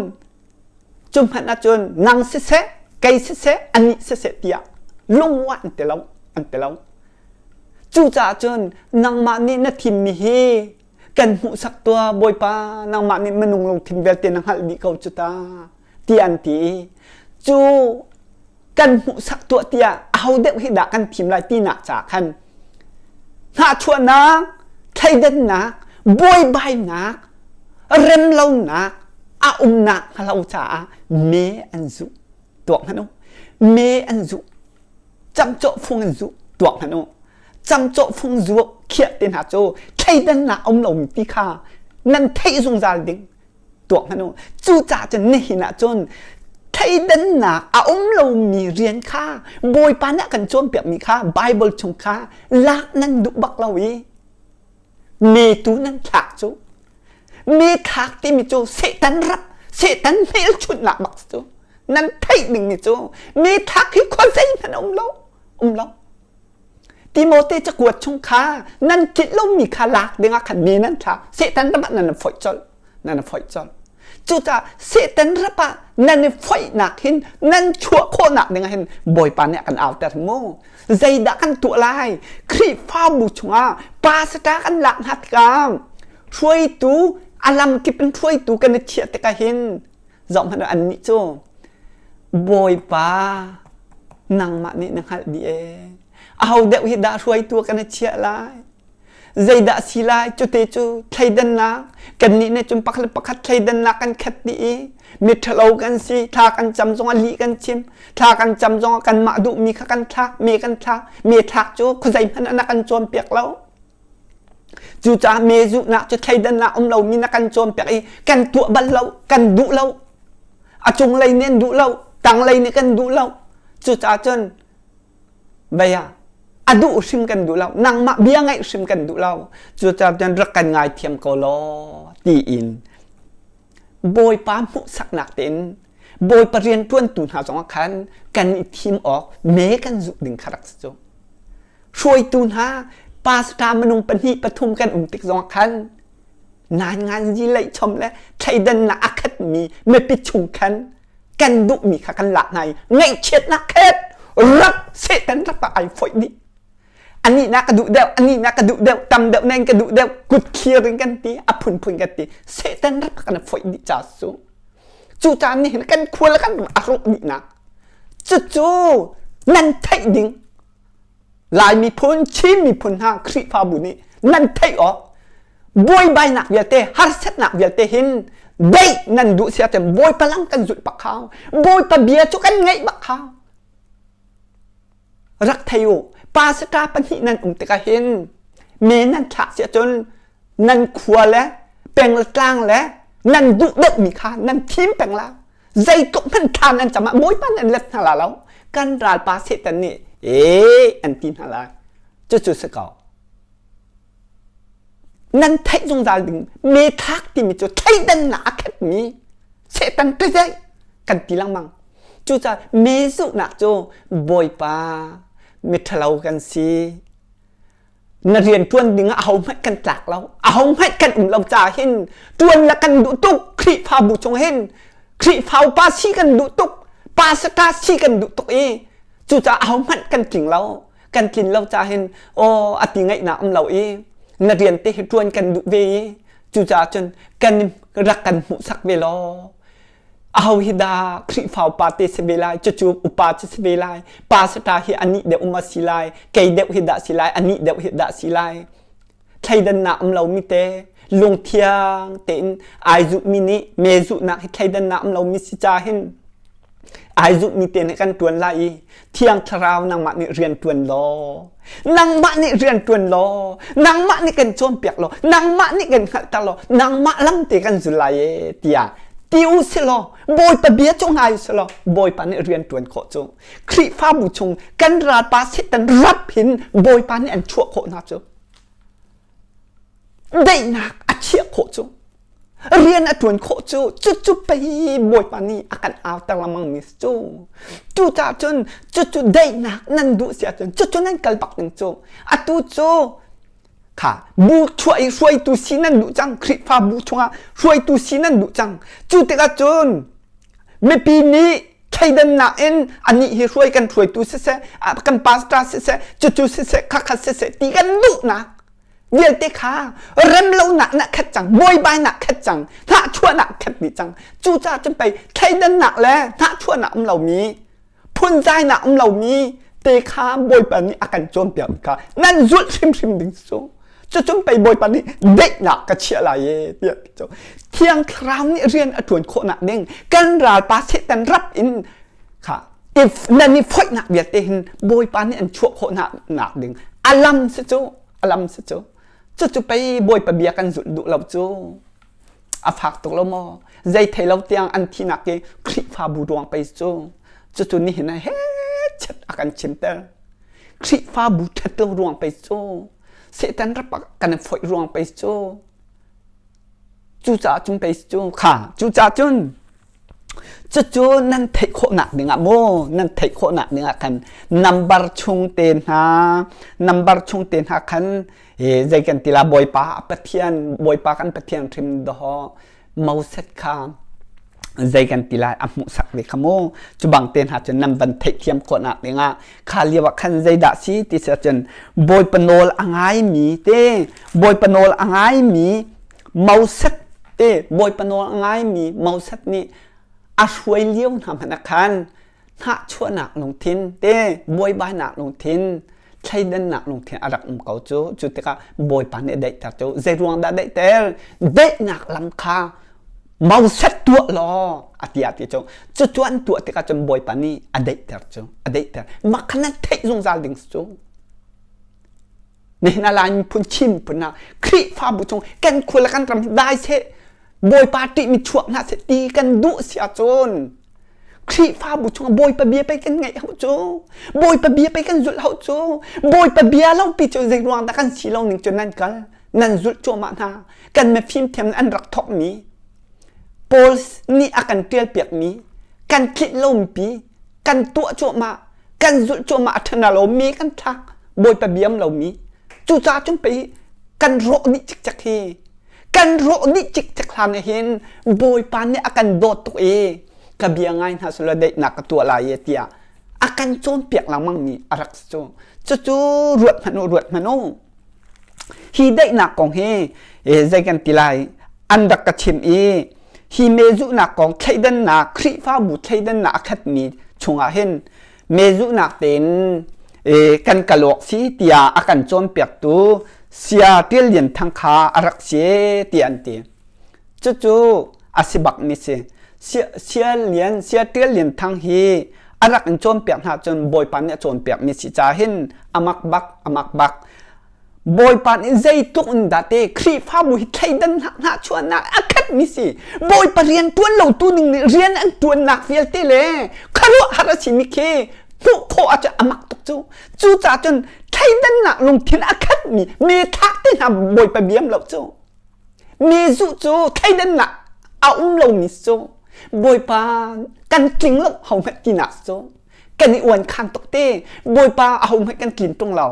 cu hmanh ahcun nang siseh kei siseh anih siseh tiah lungwa an ti lo an ti lo cucaah cun nangmah nih na thimmi hi kan hmuhsak tuah Bawipa nangmah nih minung lungthin vialte na hngalh dih ko cu ta ti an ti i cu kan hmuhsak tuah tiah aho deuh hi dah kan thim lai tinak caah khan hnahchuahnak thleidannak buaibainak remlonak a umnak hnga lo caah me an zuh tuak hmanh u me an zuh camcawh fung an zuh tuak hmanh u camcawh fung zuh khiah te hna cu thleidannak um lomi ti kha nan theih zungzal ding tuak hmanh u cucaah cun nihin ah cun thleidannak a um lomi rian kha Bawipa nih a kan cawnpiakmi kha Bible chung kha lak nan duh bak lo i me tu nan thlak cu me thlak timi cu Satan rap Satan hmelchunhnak bak cu nan theih dingmi cu me thlak hi khuazei hmanh um lo um lo Timote cakuat chung kha nan tlinh lomi kha lak dingah khan mi nan thlak Satan ram ah nan foih colh nan foih colh cucaah Satan rap ah nan i foihnak hin nan chuah khawhnak dingah hin Bawipa nih a kan auter mu zeidah kan tuah lai Khrihfabu chungah pastor kan lak hna tikah hruaitu a lamkip in hruaitu kan i thiah tikah hin zoh hmanh annih cu Bawipa nangmah nih na hngalh dih ee aho deuh hi dah hruaitu kan i chiah lai zeidah si lai cute cu thleidannak kannih nih cun pakhat le pakhat thleidannak kan khat dih i miṭhalo kan si thla kan cam zongah lih kan chim thla kan cam zongah kanmah duhmi kha kan thlak me kan thlak me thlak cu khuazei hmanh ah na kan cawnpiak lo Cucaah me zuhnak cu thleidannak um lomi na kan cawnpiak i kan tuah bal lo, kan duh lo. A cunglei nih an duh lo, tanglei nih kan duh lo. Cucaah cun bia a duh hrim kan duh lo, nangmah bia ngaih hrim kan duh lo. Cucaah cun rak kan ngaithiam ko law tiin Bawipa hmuhsaknak tein Bawipa rianṭuantu hna zongah khan kan i thim awk me kan zuh ding kha rak si cu. Hruaitu hna pastor minung pahnih pathum kan um tik zongah khan ngan zi leih chom le thleidannak a khatmi mipi chung khan kan duhmi kha kan lak hna i ngaihchiatnak khet rak Satan rak ah ai foih dih anih na ka duh deuh anih na ka duh deuh tam deuh nen ka duh deuh kut khir in kan ti a phunphun kan ti Satan rak kan foih dih ca su cu caan nih hin kan khual kan a rawh dih nak. Cucu nan theih ding Lai miphun, Chin miphun hna Khrihfabu nih nan theih awk buaibainak vialte, harsatnak vialte hin deih nan duh si ahcun Bawipa lam kan zulh bak hau. Bawipa bia cu kan ngaih bak hau. Rak thei u, pastor pahnih nan um tikah hin me nan thlak si ahcun nan khua le peng le tlang le nan duh deuhmi kha nan thim peng la. Zeitluk hmanh thla nan cam ah Bawipa nan let hna la lo. Kan ralpa Satan nih ee an ti hna lai. Cucu si ko. Nan theih zungzal ding me thlak timi cu thleidannak a khatmi Satan ṭizeih kan ti lengmang. Cucaah me zuhnak cu Bawipa miṭhalo kan si. Na rian ṭuan ding ah ahohmanh kan tlak lo. Ahohmanh kan um lo caah hin ṭuan le kan duh tuk. Khrihfabu chung hin Khrihfa upa si kan duh tuk. Pastor si kan duh tuk i cucaah ahohmanh kan tling lo. Kan tlin lo caah hin aw a ti ngaihnak um lo i na rian te hi ṭuan kan duh ve i cucaah cun kan rak kan hmuhsak ve law aho hi dah Khrihfa upa te si ve lai cucu upa cu si ve lai pastor hi anih deuh um a si lai kei deuh hi dah si lai anih deuh hi dah si lai thleidannak um lomi te lungthiang tein ai zuhmi nih me zuhnak hi thleidannak um lomi si ca hin ai zuhmi te nih kan ṭuan lai i Thiang Thlarau nangmah nih rian ṭuan law nangmah nih rian ṭuan law nangmah nih kan cawnpiak law nangmah nih kan hngalhter law nangmah lam te kan zul lai e tiah ti u si law Bawipa bia cu ngai u si law Bawipa nih rian ṭuan khawh cu Khrihfabu chung kan ralpa Satan rap hin Bawipa nih an chuah khawh hna cu daihnak a chiah khawh cu rian a ṭuan khawh cu cucu pei Bawipa nih a kan auter lengmang mi cu cucaah cun cucu daihnak nan duh si ahcun cucu nan kal bak ding cu atu cu kha bu chuah i hruaitu si nan duh cang Khrihfa bu chungah hruaitu si nan duh cang cu tikah cun mipi nih thleidannak in anih hi hruai kan hruaitu siseh kan pastor siseh cucu siseh khakhat siseh ti kan duhnak vialte kha remlonak na khat cang buaibainak khat cang hnahchuahnak khat dih cang cucaah cun pei thleidannak le hnahchuahnak um lomi phunzainak um lomi te kha Bawipa nih a kan cawnpiak kha nan zulh hrimhrim ding cu cucun pei Bawipa nih daihnak ka chiah lai e tiah cu Thiang Thlarau nih rian a ṭuan khawhnak ding kan ralpa Satan rap in kha if nan i foihnak vialte hin Bawipa nih an chuah khawhnak nak ding a lam si cu a lam si cu cucu pei Bawipa bia kan zulh duh lo cu a fak tuk lo maw zei thei lo tiang an thinak i Khrihfabu ruang pei cu cucu nihin ah he chet a kan chimter Khrihfabu ṭhat lo ruang pei cu Satan rap kan foih ruang pei cu cucaah cun pei cu kha cucaah cun Cucu nan theih khawhnak dingah maw nan theih khawhnak dingah khan number chung te hna number chung te hna khan zei kan ti la Bawipa Pathian Bawipa kan Pathian hrim dawh Moses kha zei kan ti lai a hmuhsak ve kha mu cu bang te hna cun nan van theihthiam khawhnak dingah kha lio ah khan zeidah si ti si ahcun Bawipa nawl a ngaimi te Bawipa nawl a ngaimi Moses te Bawipa nawl a ngaimi Moses nih a hruai lio hna hmanh ah khan hnahchuahnak lungthin te buaibainak lungthin thleidannak lungthin a rak um ko cu cu tikah Bawipa nih a daihter cu zei ruang dah daihter daihnak lam kha Moses tuah law a ti ah ti cu cucu an tuah tikah cun Bawipa nih a daihter cu a daihter mah kha nan theih zungzal ding cu Nihin ah Lai miphun Chin miphun ah Khrihfabu chung kan khua le kan ram hi dai seh Bawipa ṭihmi chuak hna seh ti kan duh si ahcun Khrihfabu chung Bawipa bia pei kan ngaih hau cu Bawipa bia pei kan zulh hau cu Bawipa bia lo pi cu zei ruang dah kan si lo ning cu nan kal nan zulh cuahmah hna kan mifim thiam an rak thawkmi Paul nih a kan ṭialpiakmi kan tlinh lomi pi kan tuah cuahmah kan zulh cuahmah a ṭhana lomi kan thlak bawipa biam lomi cucaah cun pei kan rawh dih cikcek hi kan rawh dih cikcek hlan ah hin bawipa nih a kan dawt tuk i ka bia ngai hna sula daihnak ka tuah lai e tiah a kan cawnpiak lengmang mi a rak si cu cucu ruat hmanh u ruat hmanh u Hi daihnak kong hi zei kan ti lai an rak ka chimh i hi mezuhnak kong thleidannak Khrihfabu thleidannak a khatmi chungah hin mezuhnak tein kan kalawk si tiah a kan cawnpiaktu Sia Tial Lian Thang kha a rak si tiah an ti. Cucu a si bak mi si. Sia Lian Sia Tial Lian Thang hi a rak in cawnpiak hna cun Bawipa nih a cawnpiak mi si ca hin amak bak amak bak. Bawipa nih zeitluk in dah te Khrihfabu hi thleidan hnahchuahnak a khatmi si. Bawipa rian ṭuan lotu ning nih rian an ṭuannak vialte le khuaruahhar a simi khi hmuh khawh ahcun a mak tuk cu. Cucaah cun thleidannak lungthin a khatmi mi thlak te hna Bawipa biam lo cu. Mi zuh cu thleidannak a um lomi cu Bawipa kan tling lo hohmanh tinak cu. Kan i uan khan tuk te. Bawipa ahohmanh kan tlin ṭung lo.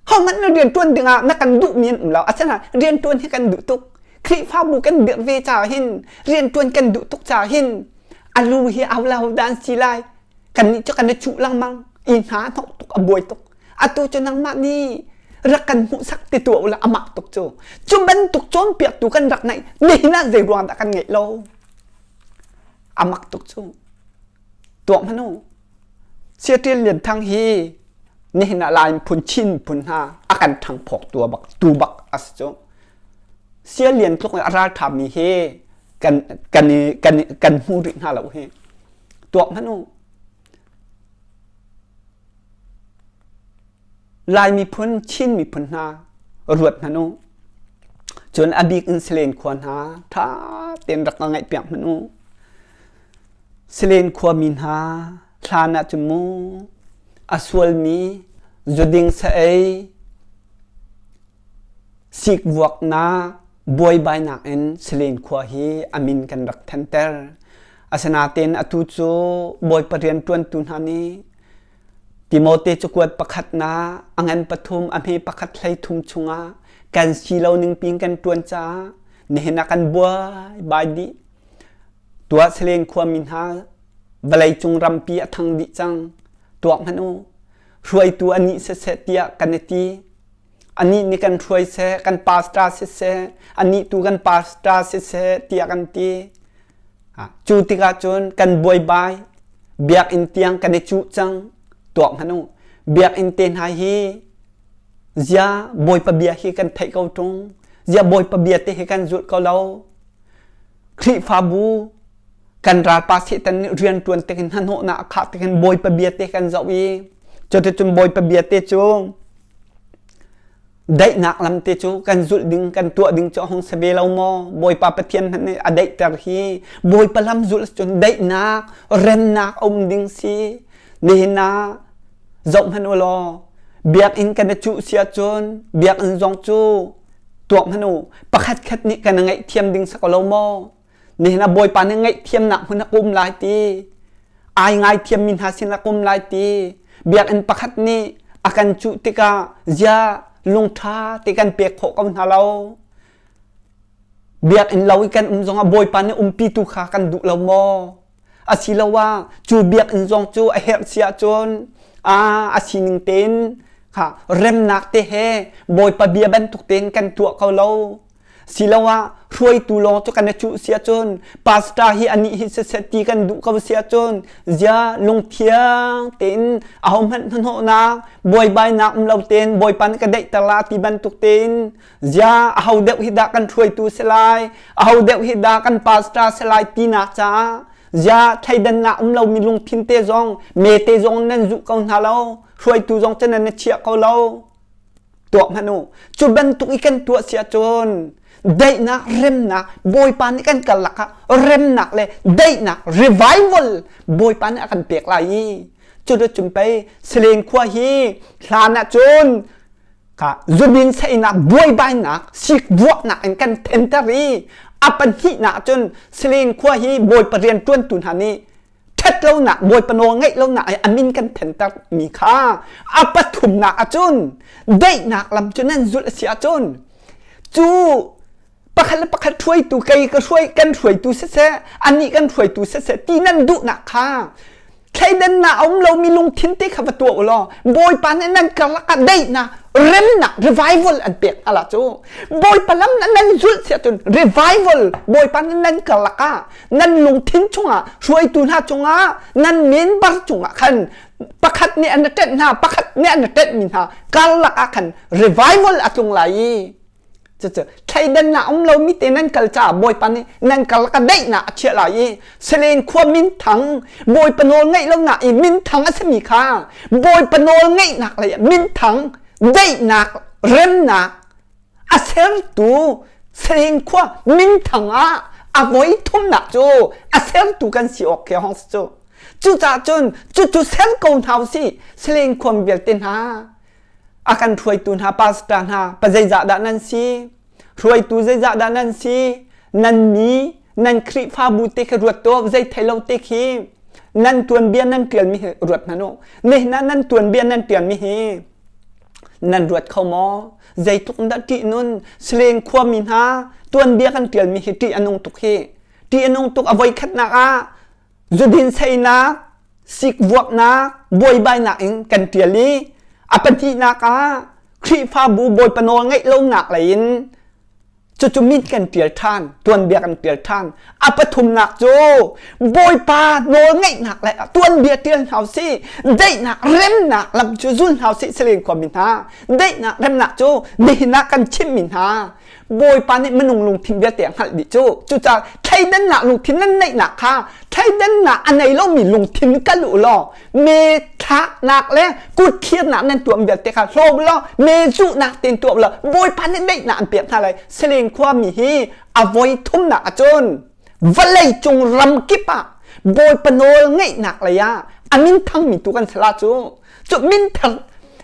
Hohmanh na rian ṭuan dingah na kan duhmi an um lo. Asinain rian ṭuan hi kan duh tuk. Khrihfabu kan dirh ve caah hin rian ṭuan kan duh tuk caah hin a lu hi au lo dah an si lai. Kannih cu kan i cuh lengmang. I hna hnok tuk a buai tuk. Atu cu nangmah nih rak kan hmuhsak ti tuah ula amak tuk cu. Cu bantuk cawnpiaktu kan rak naih nihin ah zei ruang dah kan ngeih lo. Amak tuk cu. Tuah hmanh u. Siaṭil Lian Thang hi nihin ah Lai phun Chin phun hna a kan ṭhangphawk tu bak tu bak a si cu. Sia Lian tluk in a ralṭhami hi kan kan kan kan hmu rih hna lo hi. Tuak hmanh u. Lai miphun Chin miphun hna ruat hmanh u. Cun a bik in Salen khua hna ṭha tein rak ka ngaihpiak hmanh u. Salen khuami hna hlan ah cun mu a sualmi zuding sa-ei sikvuaknak buaibainak in Salen khua hi a min kan rak thanter. Asinain atu cu Bawipa rianṭuantu hna nih Timote cakuat pakhatnak a ngan pathum a hme pakhat 13 chungah kan si lo ning pin kan ṭuan caah nihin ah kan buaibai dih. Tuah Salen khuami hna vawleicung rampi a thang dih cang. Tuak hmanh u. Hruaitu anih siseh tiah kan i ti. Anih nih kan hruai seh, kan pastor siseh, anih tu kan pastor siseh tiah kan ti. Cu tikah cun kan buaibai. Biakinn tiang kan i cuh cang. Tuak hmanh u. Biakinn te hna hi zia Bawipa bia hi kan theih ko ṭung. Zia Bawipa bia te hi kan zulh ko lo. Khrihfabu kan ralpa Satan nih rianṭuan tikin hnahnawhnak a khah tikin Bawipa bia te kan zoh i cuticun Bawipa bia te cu daihnak lam te cu kan zulh ding kan tuah ding cu a hung si ve lo maw? Bawipa Pathian hmanh nih a daihter hi Bawipa lam zulh cun daihnak remnak a um ding si. Nihin ah zoh hmanh u law biakinn kan i cuh si ahcun biakinn zong cu tuak hmanh u pakhat khat nih kan ngaihthiam ding si ko lo maw? Nihin ah Bawipa nih ngaihthiamnak hmun a kum lai ti ai ngaithiam mi hna sin a kum lai ti biakinn pakhat nih a kan cuh tikah zia lungṭha ti kan pek khawh ko hna lo. Biakinn lo i kan um zongah Bawipa nih umpitu kha kan duh lo maw? Asiloah cu biakinn zong cu a herh si ahcun a sining tein kha remnak te he Bawipa bia bantuk tein kan tuah ko lo. Siloah hruaitu lawng cu kan i cuh si ahcun pastor hi anih hi siseh ti kan duh ko si ahcun zia lungthiang tein ahohmanh hnahnawhnak buaibainak um lo tein Bawipa nih ka daihter la ti bantuk tein Zia aho deuh hi dah kan hruaitu si lai, aho deuh hi dah kan pastor si lai tinak caah zia thleidannak um lomi lungthin te zong me te zong nan zuh ko hna lo, hruaitu zong cu nan i chiah ko lo. Tuah hmanh u. Cu bantuk i kan tuah si ahcun daihnak, remnak, Bawipa nih kan karlak ah remnak le daihnak revival Bawipa nih a kan pek lai i cu cun pei Salen khua hi hlan ah cun Kha zubin seinak buaibainak sikvuaknak in kan thenter i a pahnihnak cun Salen khua hi Bawipa rian ṭuantu hna nih ṭhatlonak Bawipa nawl ngeih lonak i a min kan thenter mi kha a pathumnak ahcun daihnak lam cu nan zulh a si ahcun cu pakhat le pakhat hruaitu kei ka hruai kan hruaitu siseh anih kan hruaitu siseh ti nan duhnak kha. Thleidannak a um lomi lungthin te kha va tuah u law Bawipa nih nan karlak ah daihnak, remnak, revival an pek hna la cu. Bawipa lam na nan zulh si ahcun revival Bawipa nih nan karlak ah nan lungthin chungah hruaitu hna cungah nan member cungah khan pakhat nih an ṭenh hna pakhat nih an ṭenhmi hna karlak ah khan revival a tlung lai i Cucu thleidannak um lomi te nan kal caah Bawipa nih nan karlak ah daihnak a chiah lai i Salen khua minthang Bawipa nawl ngaih lonak i minthang a simi kha Bawipa nawl ngaihnak lei ah minthang daihnak remnak a sertu Salen khua minthang ah a voi thumnak cu a sertu kan si awk khi hong si cu. Cucaah cun cucu ser ko hna usih Salen khua mi vialte hna A kan hruaitu hna pastor hna pa zeizah dah nan si? Hruaitu zeizah dah nan si? Nan mi, nan Khrihfabu te khi ruat tuah zei thei lo te khi nan tuanbia nan ṭialmi hi ruat hmanh u. Nihin ah nan tuanbia nan ṭialmi hi nan ruat kho maw? Zeitluk in dah ṭih nun Salen khuami hna tuanbia kan ṭialmi hi ṭih a nung tuk hi. Ṭih a nung tuk a voikhatnak ah zudin seinak sikvuaknak buaibainak in kan ṭial i a pahnihnak ah Khrihfabu Bawipa nawl ngaih lonak lei in cucu min kan ṭial ṭhan tuanbia kan ṭial ṭhan a pathumnak cu Bawipa nawl ngaihnak le tuanbia ṭial hna usih daihnak remnak lam cu zul hna usih Salen khuami hna daihnak remnak cu nihin ah kan chimmi hna Bawipa nih minung lungthin vialte a hngalh dih cu. Cucaah thleidannak lungthin nan neihnak kha thleidannak a nei lomi lungthin kal u law me thlaknak le kutthirnak nan tuah vialte kha hlawm law me zuhnak tein tuah law Bawipa nih daihnak an pek hna lai. Salen khuami hi a voi thumnak ahcun vawlei cung ram kip ah Bawipa nawl ngeihnak lei ah a min thangmi tu kan si la cu. Cu min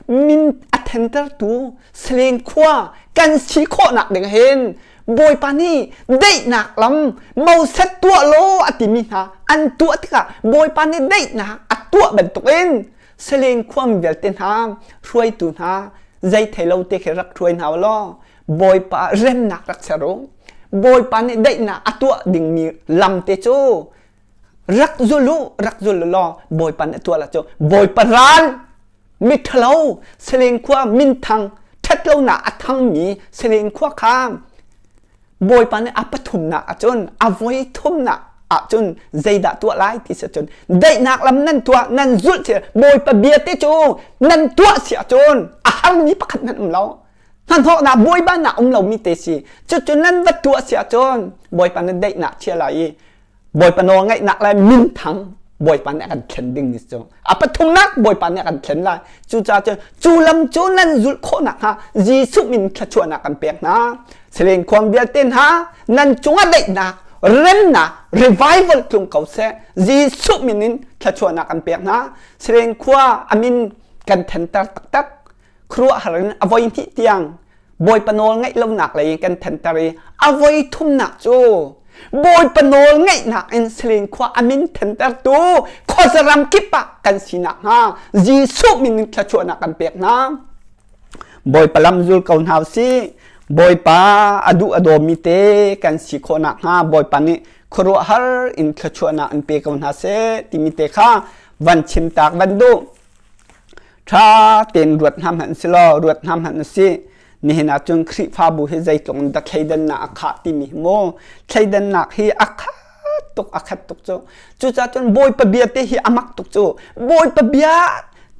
min a thentertu Salen khua kan si khawhnak ding hin Bawipa nih daihnak lam Moses tuah law a timi hna an tuah tikah Bawipa nih daihnak a tuah bantukin Salen khuam vialte hna hruaitu hna zei thei lo te khi rak hruai hna law Bawipa remnak rak ser u. Bawipa nih daihnak a tuah dingmi lam te cu rak zul u rak zul law Bawipa nih a tuah la cu Bawipa ral Miṭhalo Salen khua minthang ṭhatlonak a thangmi Salen khua kha Bawipa nih a pathumnak ahcun a voi thumnak ahcun zeidah tuah lai ti si ahcun daihnak lam nan tuah nan zulh si Bawipa bia te cu nan tuah si ahcun a harmi pakhat hmanh um lo hnahnawhnak buaibanak um lomi te si cucu nan va tuah si ahcun Bawipa nih daihnak chia lai i Bawipa nawl ngaihnak le minthang Bawipa nih a kan thlen ding ni cu a pathumnak Bawipa nih a kan thlen lai cucaah cun cu lam cu nan zulh khawh nakhnga Jesuh min thluachuahnak kan pek hna Salen khuang vialte hna nan cungah daihnak remnak revival tlung ko seh Jesuh min in thluachuahnak kan pek hna Salen khua a min kan thenter taktak khuaruahhar in a voi hnih tiang Bawipa nawl ngaih lonak lei kan thanter i a voi thumnak cu Bawipa nawl ngaihnak in Salen khua a min thantertu khuazaram kip ah kan si nakhnga Jesuh min in thluachuahnak kan pek hna. Bawipa lam zul ko hna usih. Bawipa a duh a dawmi te kan si khawh nakhnga Bawipa nih khuaruahhar in thluachuahnak in pe ko hna seh timi te kha van chim tak van duh. Ṭha tein ruat hna hmanh si law ruat hna hmanh u sih. Nihin ah cun Khrihfabu hi zeitluk in dah thleidannak a khah timi hi mu thleidannak hi a khat tuk a khat tuk cu. Cucaah cun Bawipa bia te hi a mak tuk cu. Bawipa bia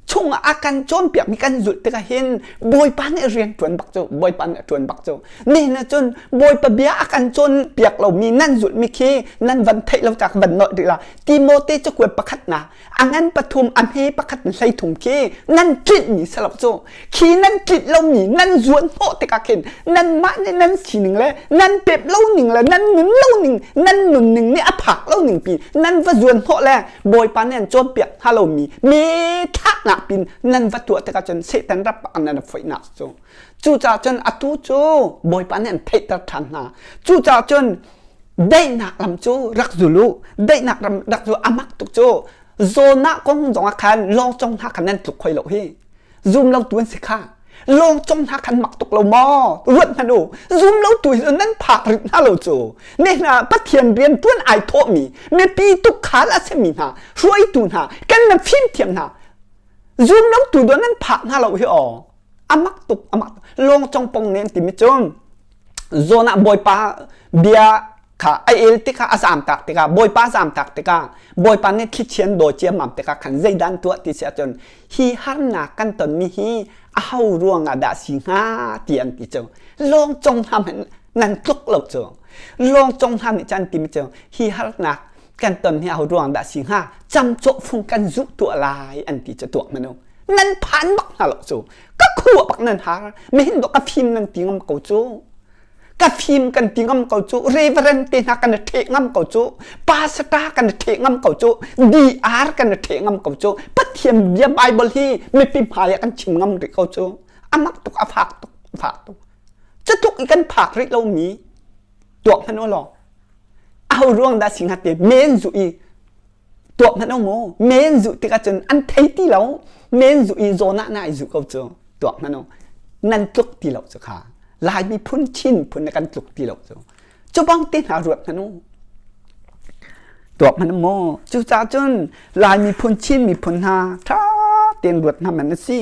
chungah a kan cawnpiakmi kan zulh tikah hin Bawipa nih rian ṭuan bak cu Bawipa nih a ṭuan bak cu. Nihin ah cun Bawipa bia a kan cawnpiak lomi nan zulhmi khi nan van theih lo caah van nolh rih la. Timote cakuat pakhatnak a ngan pathum a hme pakhat 13 khi nan tlinh mi si lo cu khi nan tlinh lomi nan zuan hnawh tikah khin nanmah nih nan sining le nan pep lo ning le nan nun lo ning nan nun ning nih a phak lo ning pi nan va zuan hnawh le bawipa nih an cawnpiak hnga lomi me thlaknak pin nan va tuah tikah cun Satan rap an nan foihnak cu cucaah cun atu cu bawipa nih an theihter ṭhan hna cucaah cun daihnak lam cu rak zul u daihnak ram rak zul amak tuk cu zawnak kong zong ah khan lawngcong hna khan nan tluk khoi lo hi zum lo tu an si kha. Lawng cong hna khan mak tuk lo maw? Ruat hmanh u. Zum lo tu hi nan phak rih hna lo cu. Ne hna Pathian rian tuan ai thawhmi mipi tukkhal a simi hna hruaitu hna kan na fimthiam hna zum lo tu do nan phak hna lo hi aw. Amak tuk amak tuk. Lawng cong pong ne an timi cun zawn ah Bawipa bia kha a el tikah a zamtak tikah Bawipa zamtak tikah Bawipa nih thlichian dawi ciammam tikah khan zeidah an tuah ti si ahcun hi harnak kan tonmi hi aho ruangah dah si hnga ti an ti cu lawngcong hna hmanh nan tluk lo cu lawngcong hna nih cun timi cu hi harnak kan ton hi aho ruang dah si hnga camcawh fung kan zuh tuah lai an ti cu tuak manu nan phan bak hna lo cu ka khuah bak nan har mehin dawh ka fim nan ti ngam ko cu ka fim kan ti ngam ko cu reverend te hna kan ṭheh ngam ko cu pastor kan ṭheh ngam ko cu DR kan ṭheh ngam ko cu Pathian bia Bible hi mipi hmai ah kan chim ngam rih ko cu amak tuk a fak tuk a fak tuk cutluk i kan phak rih lomi tuak hmanh u law aho ruang dah si hnga te men zu i tuak hmanh u mu men zu tikah cun an thei ti lo men zu i zawn ah na i zu ko cu tuak hmanh u nan tluk ti lo cu kha Lai miphun Chin phun kan tluk ti lo cu cu bang te hna ruat hmanh u tuak hmanh mu cucaah cun Lai miphun Chin miphun hna ṭha tein ruat hna man a si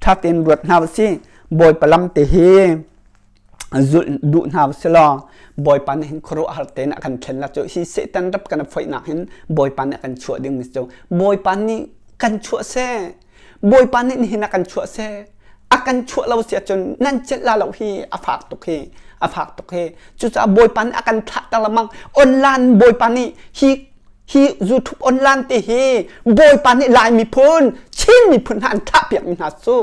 ṭha tein ruat hna u si Bawipa lam te hi zulh duh hna u si law Bawipa nih hin khuaruahhar tein a kan thlen la cu hi Satan rap kan foihnak hin Bawipa nih a kan chuah ding mi cu Bawipa nih kan chuah seh Bawipa nih nihin a kan chuah seh a kan chuah lo si ahcun nan celh la lo hi a fak tuk hi a fak tuk hi cucaah Bawipa nih a kan thlah ter lengmang online Bawipa nih hi hi YouTube online te hi Bawipa nih Lai miphun Chin miphun hna an thlah piak mi hna cu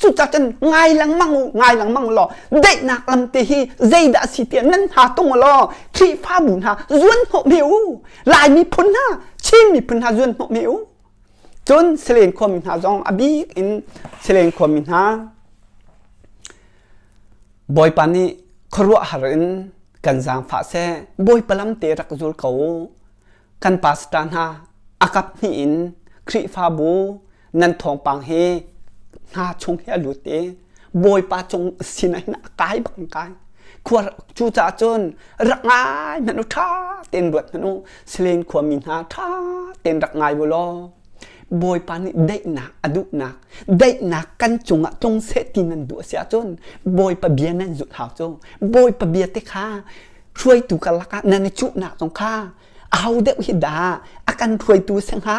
cucaah cun ngai lengmang u ngai lengmang law daihnak lam te hi zeidah si tiah nan hna tung law Khrihfabu hna zuan hnawh me u Lai miphun hna Chin miphun hna zuan hnawh me u Cun Salen khuami hna zong a bik in Salen khuami hna Bawipa nih khuaruahhar in kan zaangfah seh. Bawipa lam te rak zul ko u. Kan pastor hna a kap hnih in Khrihfabu nan thawngpang hi hna chung hi a lut i Bawipa cung sinah hin a kai bak in kai. Khua cucaah cun rak ngai hmanh u ṭha tein ruat hmanh u Salen khuami hna ṭha tein rak ngai u law Bawipa nih daihnak a duhnak daihnak kan cungah tlung seh ti nan duh a si ahcun Bawipa bia nan zulh hau cu Bawipa bia te kha hruaitu karlak ah nan i cuhnak zong kha aho deuh hi dah a kan hruaitu si hnga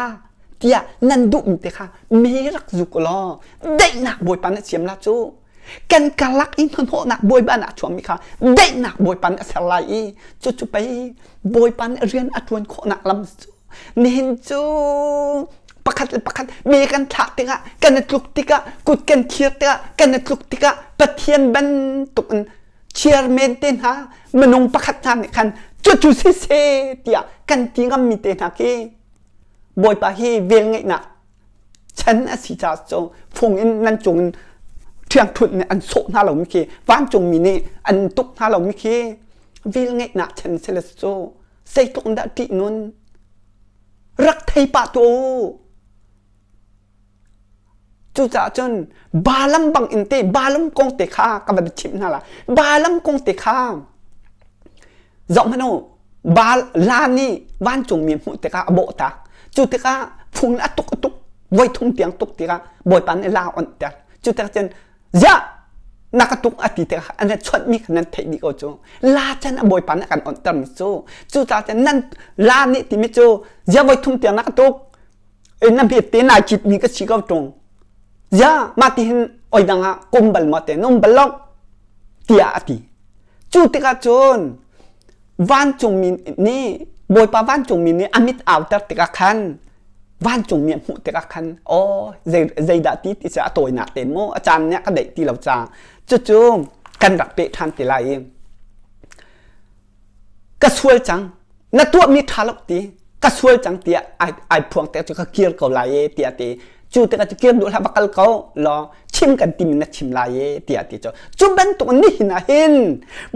tiah nan duhmi te kha me rak zuk u law daihnak Bawipa nih a siam la cu kan karlak i hnahnawhnak Bawipa nih a chuahmi kha daihnak Bawipa nih a ser lai i cucu pei Bawipa nih rian a ṭuan khawhnak lam cu nihin cu pakhat le pakhat me kan thlak tikah kan i tluk tikah kut kan thlir tikah kan i tluk tikah Pathian bantuk in chairman te hna minung pakhat hna nih khan cucu siseh tiah kan ti ngammi te hna khi Bawipa hi velngeihnak chan a si caah cu fung in nan cung in ṭhiangṭhunh nih an sawh hna lomi khi vancungmi nih an tuk hna lomi khi velngeihnak chan si le cu zeitluk in dah ṭih nun rak thei pah tuah u Cucaah cun Balaam bang in te Balaam kong te kha ka van chimh hna la. Balaam kong te kha zoh hmanh u. Baal la nih vancungmi hmuh tikah a bawh tak. Cu tikah fung a tuk a tuk voi thum tiang tuk tikah Bawipa nih la a onhter. Cu tikah cun ziah na ka tuk a ti tikah an chawnh kha nan theih dih ko cu. La can a Bawipa nih a kan onhtermi cu. Cucaah cun nan la nih timi cu ziah voi thum tiang na ka tuk na hmet te nai cit mi ka si ko tung ya mah ti hin oi dang ah kum bal ma te num bal lo tiah a ti cu tikah cun vancungmi nih bawipa vancungmi nih a mit auter tikah khan vancungmi a hmuh tikah khan aw zei zeidah ti ti a tawinak te mu a caan nih ka deih ti lo ca cucu kan rak peh ṭhan ti lai i ka sual cang na tuahmi ṭha lo ti ka sual cang tiah ai ai phuang te cu ka kir ko lai e tiah ti cu tikah cu kir duh hlah va kal ko law chim kan timi na chim lai e tiah ti cu cu bantuk nihin ah hin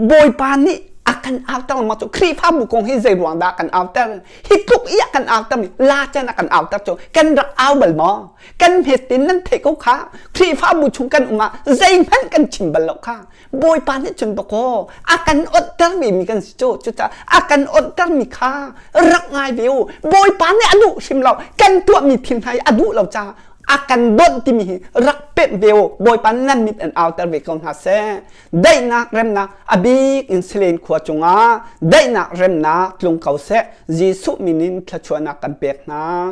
bawipa nih a kan auter lengmang cu Khrihfabu kong hi zei ruang dah kan auter? Hi tluk i a kan auter mi la chan a kan auter cu kan rak au bal maw? Kan hmet tin nan theih ko kha. Khrihfabu chung kan um ah zeihmanh kan chim bal lo kha. Bawipa nih cun dakaw a kan onhter ve mi kan si cu. Cucaah a kan onhter mi kha rak ngai ve u. Bawipa nih a duh hrim lo. Kan tuahmi thil hna hi a duh lo caah a kan donh timi hi rak pemh ve u. Bawipa nan mit an auter ve ko hna seh. Daihnak remnak a bik in Salen khua cungah daihnak remnak tlung ko seh. Jesuh min in thluachuahnak kan pek hna.